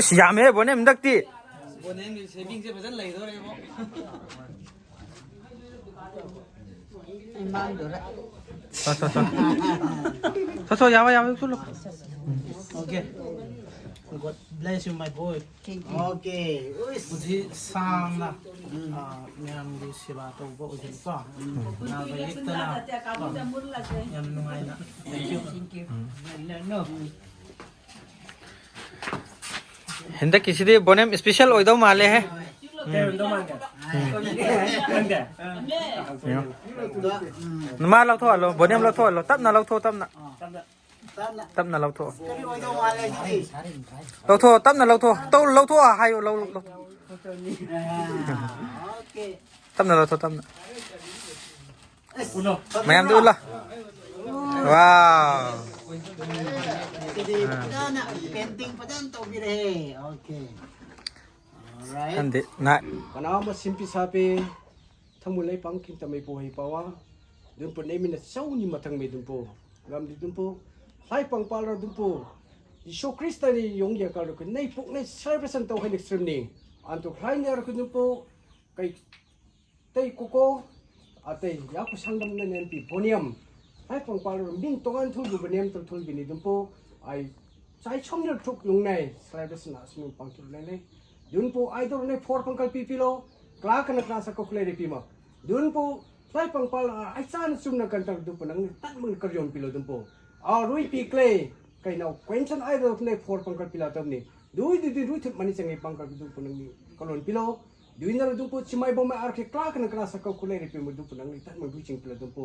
ꯏꯁ, ꯌꯥꯝꯃꯦꯍꯦ, ꯕꯣꯅꯦ, ꯍꯟꯗꯛꯇꯤ꯫ ꯕꯣꯅꯦꯒꯤ saving ꯁꯦ ꯐꯖꯅ ꯂꯩꯗꯧꯔꯦꯕꯣ꯫ ꯑꯩ ꯃꯥꯡꯗꯣꯔꯦ꯫ ꯁꯣ, ꯁꯣ, ꯁꯣ꯫ ꯁꯣ, ꯁꯣ, ꯌꯥꯕ, ꯌꯥꯕ, ꯆꯠꯂꯣ꯫ Okay. God bless you, my boy꯫ Thank you꯫ Okay. ꯎꯏꯁ꯫ ꯄꯨꯟꯁꯤ ꯁꯥꯡꯅ, ꯎꯝ꯫ ꯑ, ꯃꯌꯥꯝꯒꯤ ꯁꯦꯕꯥ ꯇꯧꯕ ꯑꯣꯏꯁꯅꯨꯀꯣ꯫ ꯎꯝ꯫ ꯅꯥꯕ ꯌꯦꯛꯇꯅ, ꯀꯣ, ꯌꯥꯝ ꯅꯨꯡꯉꯥꯏꯅ꯫ Thank you꯫ Thank you꯫ Um. ꯍꯟꯗꯛꯀꯤꯁꯤꯗꯤ ꯕꯣꯅꯦꯝ special ꯑꯣꯏꯗꯧ ꯃꯥꯜꯂꯦꯍꯦ꯫ ꯀꯩ ꯑꯣꯏꯔꯝꯗꯧ ꯃꯥꯟꯒꯦ? ꯎꯝ꯫ ꯈꯪꯗꯦ? ꯌꯦꯡꯉꯣ꯫ ꯎꯝ꯫ ꯃꯥ ꯂꯧꯊꯣꯛꯍꯜꯂꯣ, ꯕꯣꯅꯦꯝ ꯂꯧꯊꯣꯛꯍꯜꯂꯣ, ꯇꯞꯅ ꯂꯧꯊꯣꯛꯑꯣ, ꯇꯞꯅ꯫ ꯇꯞꯅ꯫ ꯇꯞꯅ꯫ ꯇꯞꯅ ꯂꯧꯊꯣꯛꯑꯣ꯫ ꯀꯔꯤ ꯑꯣꯏꯗꯧ ꯃꯥꯜꯂꯦ ꯁꯤꯗꯤ? ꯂꯧꯊꯣꯛꯑꯣ, ꯇꯞꯅ ꯂꯧꯊꯣꯛꯑꯣ꯫ ꯇꯧ-, ꯂꯧꯊꯣꯛꯑꯣ ꯍꯥꯏꯌꯣ, ꯂꯧ-, ꯂꯧ-꯫ ꯑꯥ, okay꯫ ꯇꯞꯅ ꯂꯧꯊꯣꯛꯑꯣ, ꯇꯞꯅ꯫ ꯑꯁ, ꯎꯠꯂꯣ꯫ ꯃꯌꯥꯝꯗ ꯎꯠꯂꯣ꯫ Wow꯫ ꯁꯤꯗꯤ ꯐꯖꯅ painting ꯐꯖꯅ ꯇꯧꯕꯤꯔꯦ꯫ Okay꯫ Alright꯫ ꯈꯟꯗꯦ, ꯅꯥ-꯫ ꯀꯅꯥꯒꯨꯝꯕ ꯁꯤꯝꯄꯤ ꯁꯥꯄꯦ ꯊꯃꯨ ꯂꯩ ꯄꯥꯡ ꯈꯤꯡ ꯇꯝꯃꯩ ꯄꯣ ꯍꯩ ꯄꯥꯋꯥ꯫ ꯗꯨꯝꯄꯨ ꯅꯦꯃꯤꯅ ꯆꯧꯅꯤ ꯃꯊꯪ ꯃꯩ ꯗꯨꯝꯄꯨ꯫ ꯒꯝꯗꯤ ꯗꯨꯝꯄꯨ꯫ ꯂꯥꯏ ꯄꯥꯡ ꯄꯥꯜꯂ ꯗꯨꯝꯄꯨ꯫ ꯌꯤꯁꯨ ꯈ꯭ꯔꯤꯁꯇꯅꯤ ꯌꯣꯡ ꯌꯥꯀꯥꯔ ꯀꯨ ꯅꯩ ꯄꯣꯛ ꯅꯩ celebration ꯇꯧ ꯍꯩ ꯅꯦꯛꯁ ꯇ꯭ꯔꯤꯝꯅꯤ꯫ ꯑꯟꯇꯨ ꯈ꯭ꯔꯥꯏ ꯅꯦꯔ ꯀꯨ ꯗꯨꯝꯄꯨ꯫ ꯀꯩ ꯇꯩ ꯀꯣꯀꯣ꯫ ꯑꯇꯩ ꯌꯥꯎꯈ ꯁꯪꯗꯝꯅ ꯅꯦꯝꯄꯤ ꯕꯣꯅꯤꯌꯝ꯫ ꯂꯥꯏ ꯄꯪꯄꯥꯜ ꯃꯤꯡ ꯇꯣꯉꯥꯟ ꯊꯨꯜꯗꯨꯕ ꯅꯦꯝ ꯇꯧ ꯊꯨꯜꯕꯤꯅꯤ ꯑꯗꯨꯝꯄꯣ꯫ ꯑꯩ ꯆꯥꯏ ꯁꯣꯝꯅ ꯊꯨꯛ ꯅꯨꯡꯅꯩ ꯁꯂꯥꯏꯕꯁꯤꯅ ꯑꯁꯨꯝ ꯄꯥꯡꯊꯣꯛ ꯂꯩ ꯂꯩ꯫ ꯗꯨꯟꯄꯣ ꯑꯥꯏꯗꯧꯔꯅꯦ ꯐꯣꯔ ꯄꯪꯀꯜ ꯄꯤ ꯄꯤꯂꯣ꯫ ꯀ꯭ꯂꯥ ꯀꯅ ꯀ꯭ꯂꯥ ꯁꯛꯀ ꯈꯨꯂꯩꯔꯦ ꯄꯤꯃ꯫ ꯗꯨꯟꯄꯣ ꯂꯥꯏ ꯄꯪꯄꯥꯜ ꯑꯩ ꯆꯥꯅ ꯆꯨꯝꯅ ꯀꯟꯇꯛ ꯗꯨꯄꯣ ꯅꯪ ꯇꯟꯃꯪ ꯀꯔꯤꯌꯣꯝ ꯄꯤꯂꯣ ꯑꯗꯨꯝꯄꯣ꯫ ꯑꯥ ꯔꯨꯏ ꯄꯤ ꯀ꯭ꯂꯦ꯫ ꯀꯩꯅꯣ ꯀ꯭ꯋꯦꯟꯁꯟ ꯑꯥꯏꯗꯧꯔꯅꯦ ꯐꯣꯔ ꯄꯪꯀꯜ ꯄꯤꯂꯥ ꯇꯧꯅꯤ꯫ ꯗꯨꯏ ꯗꯨꯏ ꯗꯨꯏ ꯔꯨꯏ ꯊꯨꯠ ꯃꯅꯤ ꯆꯪꯉꯤ ꯄꯪꯀꯜ ꯗꯨꯄꯣ ꯅꯪ ꯀꯂꯣꯟ ꯄꯤꯂꯣ꯫ ꯗꯨꯏꯅꯔ ꯗꯨꯝꯄꯨ ꯆꯤꯃꯥꯏꯕꯣꯝ ꯑꯥꯔꯈꯦ ꯀ꯭ꯂꯥ ꯀꯅ ꯀꯅꯥ ꯁꯛꯀꯧ ꯈꯨꯂꯩꯔꯦ ꯄꯤꯃꯨ ꯗꯨꯝꯄꯨ ꯅꯪ ꯂꯩ ꯇꯟꯃꯪ ꯗꯨꯏ ꯆꯤꯡ ꯄꯤꯂꯣ ꯗꯨꯝꯄꯨ꯫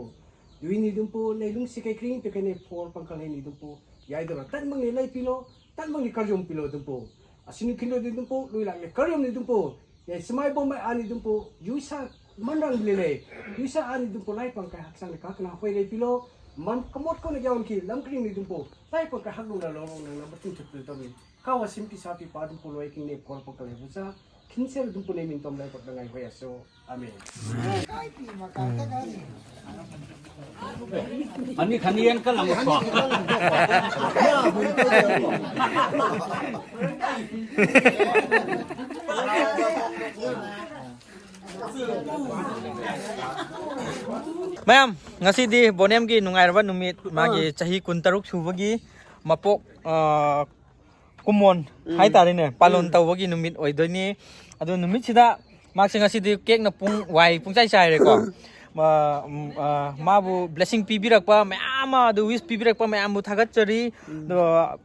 ꯗꯨꯏꯅꯤ ꯗꯨꯝꯄꯨ ꯂꯩ ꯂꯨꯡꯁꯤ ꯀꯩ ꯀ꯭ꯔꯤꯡ ꯄꯤ ꯀꯩꯅꯦ ꯐꯣꯔ ꯄꯪꯀꯜ ꯍꯩꯅꯤ ꯗꯨꯝꯄꯨ꯫ ꯌꯥꯏꯗꯧꯔ ꯇꯟꯃꯪꯅꯤ ꯂꯩ ꯄꯤꯂꯣ꯫ ꯇꯟꯃꯪꯅꯤ ꯀꯔꯖꯣꯝ ꯄꯤꯂꯣ ꯗꯨꯝꯄꯨ꯫ ꯑꯁꯤꯅꯤ ꯈꯤꯟꯗꯣ ꯗꯨꯏ ꯗꯨꯝꯄꯨ ꯂꯨꯏ ꯂꯥꯛꯂꯦ ꯀꯔꯖꯣꯝꯅꯤ ꯗꯨꯝꯄꯨ꯫ ꯌꯥꯏ ꯆꯤꯃꯥꯏꯕꯣꯝ ꯑꯥꯅꯤ ꯗꯨꯝꯄꯨ꯫ ꯌꯨꯏꯁꯥ ꯃꯟꯔꯪ ꯂꯤ ꯂꯩ꯫ ꯌꯨꯏꯁꯥ ꯑꯥꯅꯤ ꯗꯨꯝꯄꯨ ꯂꯥꯏ ꯄꯪꯀꯥꯏ ꯍꯛꯆꯥꯡ ꯀꯥ ꯀꯅꯥ ꯍꯣꯏ ꯂꯩ ꯄꯤꯂꯣ꯫ ꯃꯟ ꯀꯃꯣꯠ ꯀꯣꯅ ꯌꯥꯎꯟꯈꯤ ꯂꯝ ꯀ꯭ꯔꯤꯡꯅꯤ ꯗꯨꯝꯄꯨ꯫ ꯂꯥꯏ ꯄꯪꯀꯥꯏ ꯍꯛ ꯂꯨꯡ ꯂꯥ ꯂꯣ ꯂꯣ ꯅꯪ ꯅꯝꯕ ꯇꯨꯡ ꯊꯨꯠ ꯄꯤꯂꯣ ꯇꯧꯅꯤ꯫ ꯀꯥꯋꯥ ꯁꯤꯝ ꯄꯤꯁꯥ ꯄꯤ ꯄꯥ ꯗꯨꯝꯄꯨ ꯂꯣꯏ ꯀꯤꯡꯅꯦ ꯐꯣꯔ ꯄꯪꯀꯜ ꯍꯩ ꯕꯨꯆꯥ꯫ ꯈꯤꯟꯁꯦꯜ ꯑꯗꯨꯝ ꯄꯨꯅꯦ ꯃꯤꯡ ꯇꯣꯝ ꯂꯥꯏ ꯄꯛꯅꯉꯥꯏ ꯍꯣꯏ ꯑꯁꯣ꯫ ꯑꯃꯦꯟ꯫ ꯑꯅꯤ ꯈꯅꯤ ꯌꯦꯟ ꯀꯜꯂꯝ ꯀꯣ꯫ ꯃꯌꯥꯝ, ꯉꯁꯤꯗꯤ ꯕꯣꯅꯦꯝꯒꯤ ꯅꯨꯡꯉꯥꯏꯔꯕ ꯅꯨꯃꯤꯠ, ꯃꯥꯒꯤ ꯑꯥ꯫ ꯆꯍꯤ ꯀꯨꯟꯇꯔꯨꯛ ꯁꯨꯕꯒꯤ ꯃꯄꯣꯛ, ꯑꯥ, ꯀꯨꯃꯣꯟ ꯎꯝ꯫ ꯍꯥꯏꯇꯥꯔꯦꯅꯦ, ꯄꯥꯂꯣꯟ ꯎꯝ꯫ ꯇꯧꯕꯒꯤ ꯅꯨꯃꯤꯠ ꯑꯣꯏꯗꯣꯏꯅꯤ꯫ ꯑꯗꯣ ꯅꯨꯃꯤꯠꯁꯤꯗ ꯃꯍꯥꯛꯁꯦ ꯉꯁꯤꯗꯤ ꯀꯦꯛꯅ ꯄꯨꯡ ꯋꯥꯏ ꯄꯨꯡꯆꯥꯏ ꯆꯥꯏꯔꯦꯀꯣ꯫ ꯃꯥ-, ꯎꯝ, ꯑ, ꯃꯥꯕꯨ ꯕ꯭ꯂꯦꯁꯤꯡ ꯄꯤꯕꯤꯔꯛꯄ ꯃꯌꯥꯝ ꯑꯃ, ꯑꯗꯨ ꯋꯤꯁ ꯄꯤꯕꯤꯔꯛꯄ ꯃꯌꯥꯝꯕꯨ ꯊꯥꯒꯠꯆꯔꯤ꯫ ꯎꯝ꯫ ꯑꯗꯣ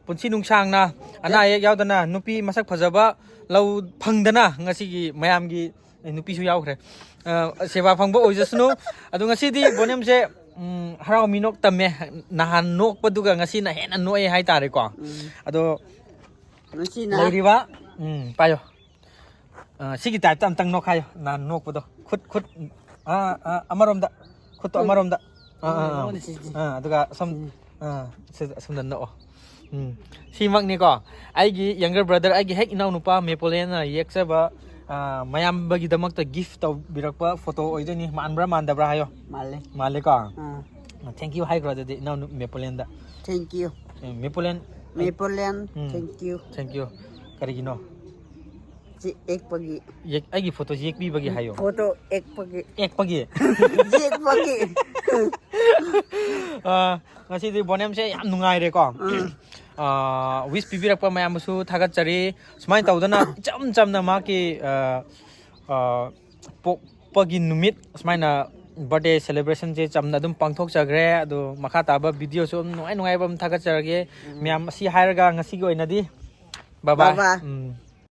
ꯄꯨꯟꯁꯤ ꯅꯨꯡꯁꯥꯡꯅ ꯑꯅꯥ ꯑꯌꯦꯛ ꯌꯥꯎꯗꯅ ꯅꯨꯄꯤ ꯃꯁꯛ ꯐꯖꯕ ꯂꯧ ꯐꯪꯗꯅ ꯉꯁꯤꯒꯤ ꯃꯌꯥꯝꯒꯤ ꯑꯦ, ꯅꯨꯄꯤꯁꯨ ꯌꯥꯎꯈ꯭ꯔꯦ꯫ ꯑ, ꯁꯦꯕꯥ ꯐꯪꯕ ꯑꯣꯏꯖꯁꯅꯨ꯫ ꯑꯗꯣ ꯉꯁꯤꯗꯤ ꯕꯣꯅꯦꯝꯁꯦ, ꯎꯝ, ꯍꯔꯥꯎ ꯃꯤꯅꯣꯛ ꯇꯝꯃꯦ꯫ ꯅꯍꯥꯟ ꯅꯣꯛꯄꯗꯨꯒ ꯉꯁꯤꯅ ꯍꯦꯟꯅ ꯅꯣꯛꯑꯦ ꯍꯥꯏꯇꯥꯔꯦꯀꯣ꯫ ꯎꯝ꯫ ꯑꯗꯣ ꯉꯁꯤꯅ ꯂꯩꯔꯤꯕ, ꯎꯝ, ꯄꯥꯏꯌꯣ꯫ ꯑ, ꯁꯤꯒꯤ ꯇꯥꯏꯞꯇ ꯑꯝꯇꯪ ꯅꯣꯛꯈꯥꯏꯌꯣ꯫ ꯅꯍꯥꯟ ꯅꯣꯛꯄꯗꯣ꯫ ꯈꯨꯠ, ꯈꯨꯠ, ꯑ, ꯑ, ꯑꯃꯔꯣꯝꯗ꯫ ꯈꯨꯠꯇꯣ ꯎꯝ꯫ ꯑꯃꯔꯣꯝꯗ꯫ ꯑꯥ, ꯑꯥ, ꯑꯥ꯫ ꯎꯝ, ꯁꯤ, ꯁꯤ꯫ ꯑꯥ, ꯑꯗꯨꯒ ꯁꯨꯝ, ꯎꯝ꯫ ꯑꯥ, ꯁꯤꯗ, ꯑꯁꯣꯝꯗ ꯅꯣꯛꯑꯣ꯫ ꯎꯝ꯫ ꯁꯤꯃꯛꯅꯤꯀꯣ, ꯑꯩꯒꯤ younger brother, ꯑꯩꯒꯤ ꯍꯦꯛ ꯏꯅꯥꯎꯅꯨꯄꯥ ꯃꯦꯄꯣꯂꯤꯌꯟꯅ ꯌꯦꯛꯆꯕ, ꯑꯥ, ꯃꯌꯥꯝꯕꯒꯤꯗꯃꯛꯇ gift ꯇꯧꯕꯤꯔꯛꯄ photo ꯑꯣꯏꯗꯣꯏꯅꯤ꯫ ꯃꯥꯟꯕ꯭ꯔꯥ ꯃꯥꯟꯗꯕ꯭ꯔꯥ ꯍꯥꯏꯌꯣ꯫ ꯃꯥꯜꯂꯦ꯫ ꯃꯥꯜꯂꯦꯀꯣ? ꯑꯥ꯫ Thank you ꯍꯥꯏꯈ꯭ꯔꯣ ꯑꯗꯨꯗꯤ ꯏꯅꯥꯎ ꯅꯨ-, ꯃꯦꯄꯣꯂꯤꯌꯟꯗ꯫ Thank you꯫ ꯎꯝ, ꯃꯦꯄꯣꯂꯤꯌꯟ, ꯑꯩ ꯃꯦꯄꯣꯂꯤꯌꯟ, ꯎꯝ꯫ Thank you꯫ Thank you꯫ ꯀꯔꯤꯒꯤꯅꯣ? ꯁꯤ ꯑꯦꯛꯄꯒꯤ꯫ ꯌꯦꯛ- ꯑꯩꯒꯤ ꯐꯣꯇꯣꯁꯤ ꯌꯦꯛꯄꯤꯕꯒꯤ ꯍꯥꯏꯌꯣ꯫ ꯐꯣꯇꯣ ꯑꯦꯛꯄꯒꯤ꯫ ꯑꯦꯛꯄꯒꯤ꯫ ꯌꯦꯛꯄꯒꯤ꯫ ꯑ, ꯉꯁꯤꯗꯤ ꯕꯣꯅꯦꯝꯁꯦ ꯌꯥꯝ ꯅꯨꯡꯉꯥꯏꯔꯦꯀꯣ꯫ ꯋꯤꯁ ꯄꯤꯕꯤꯔꯛꯄ ꯃꯌꯥꯝꯕꯨꯁꯨ ꯊꯥꯒꯠꯆꯔꯤ꯫ ꯁꯨꯃꯥꯏꯅ ꯇꯧꯗꯅ ꯏꯆꯝ ꯆꯝꯅ ꯃꯍꯥꯛꯀꯤ, ꯑ, ꯑ, ꯄꯣꯛꯄꯒꯤ ꯅꯨꯃꯤꯠ ꯁꯨꯃꯥꯏꯅ ꯕꯥꯔꯗꯦ ꯁꯦꯂꯦꯕ꯭ꯔꯦꯁꯟꯁꯦ ꯆꯝꯅ ꯑꯗꯨꯝ ꯄꯥꯡꯊꯣꯛꯆꯈ꯭ꯔꯦ꯫ ꯑꯗꯣ ꯃꯈꯥ ꯇꯥꯕ ꯚꯤꯗꯤꯑꯣꯁꯨ ꯑꯗꯨꯝ ꯅꯨꯡꯉꯥꯏ ꯅꯨꯡꯉꯥꯏꯕ ꯑꯃ ꯊꯥꯒꯠꯆꯔꯒꯦ꯫ ꯃꯌꯥꯝ ꯑꯁꯤ ꯍꯥꯏꯔꯒ ꯉꯁꯤꯒꯤ ꯑꯣꯏꯅꯗꯤ bye bye꯫ Bye bye꯫ ꯎꯝ꯫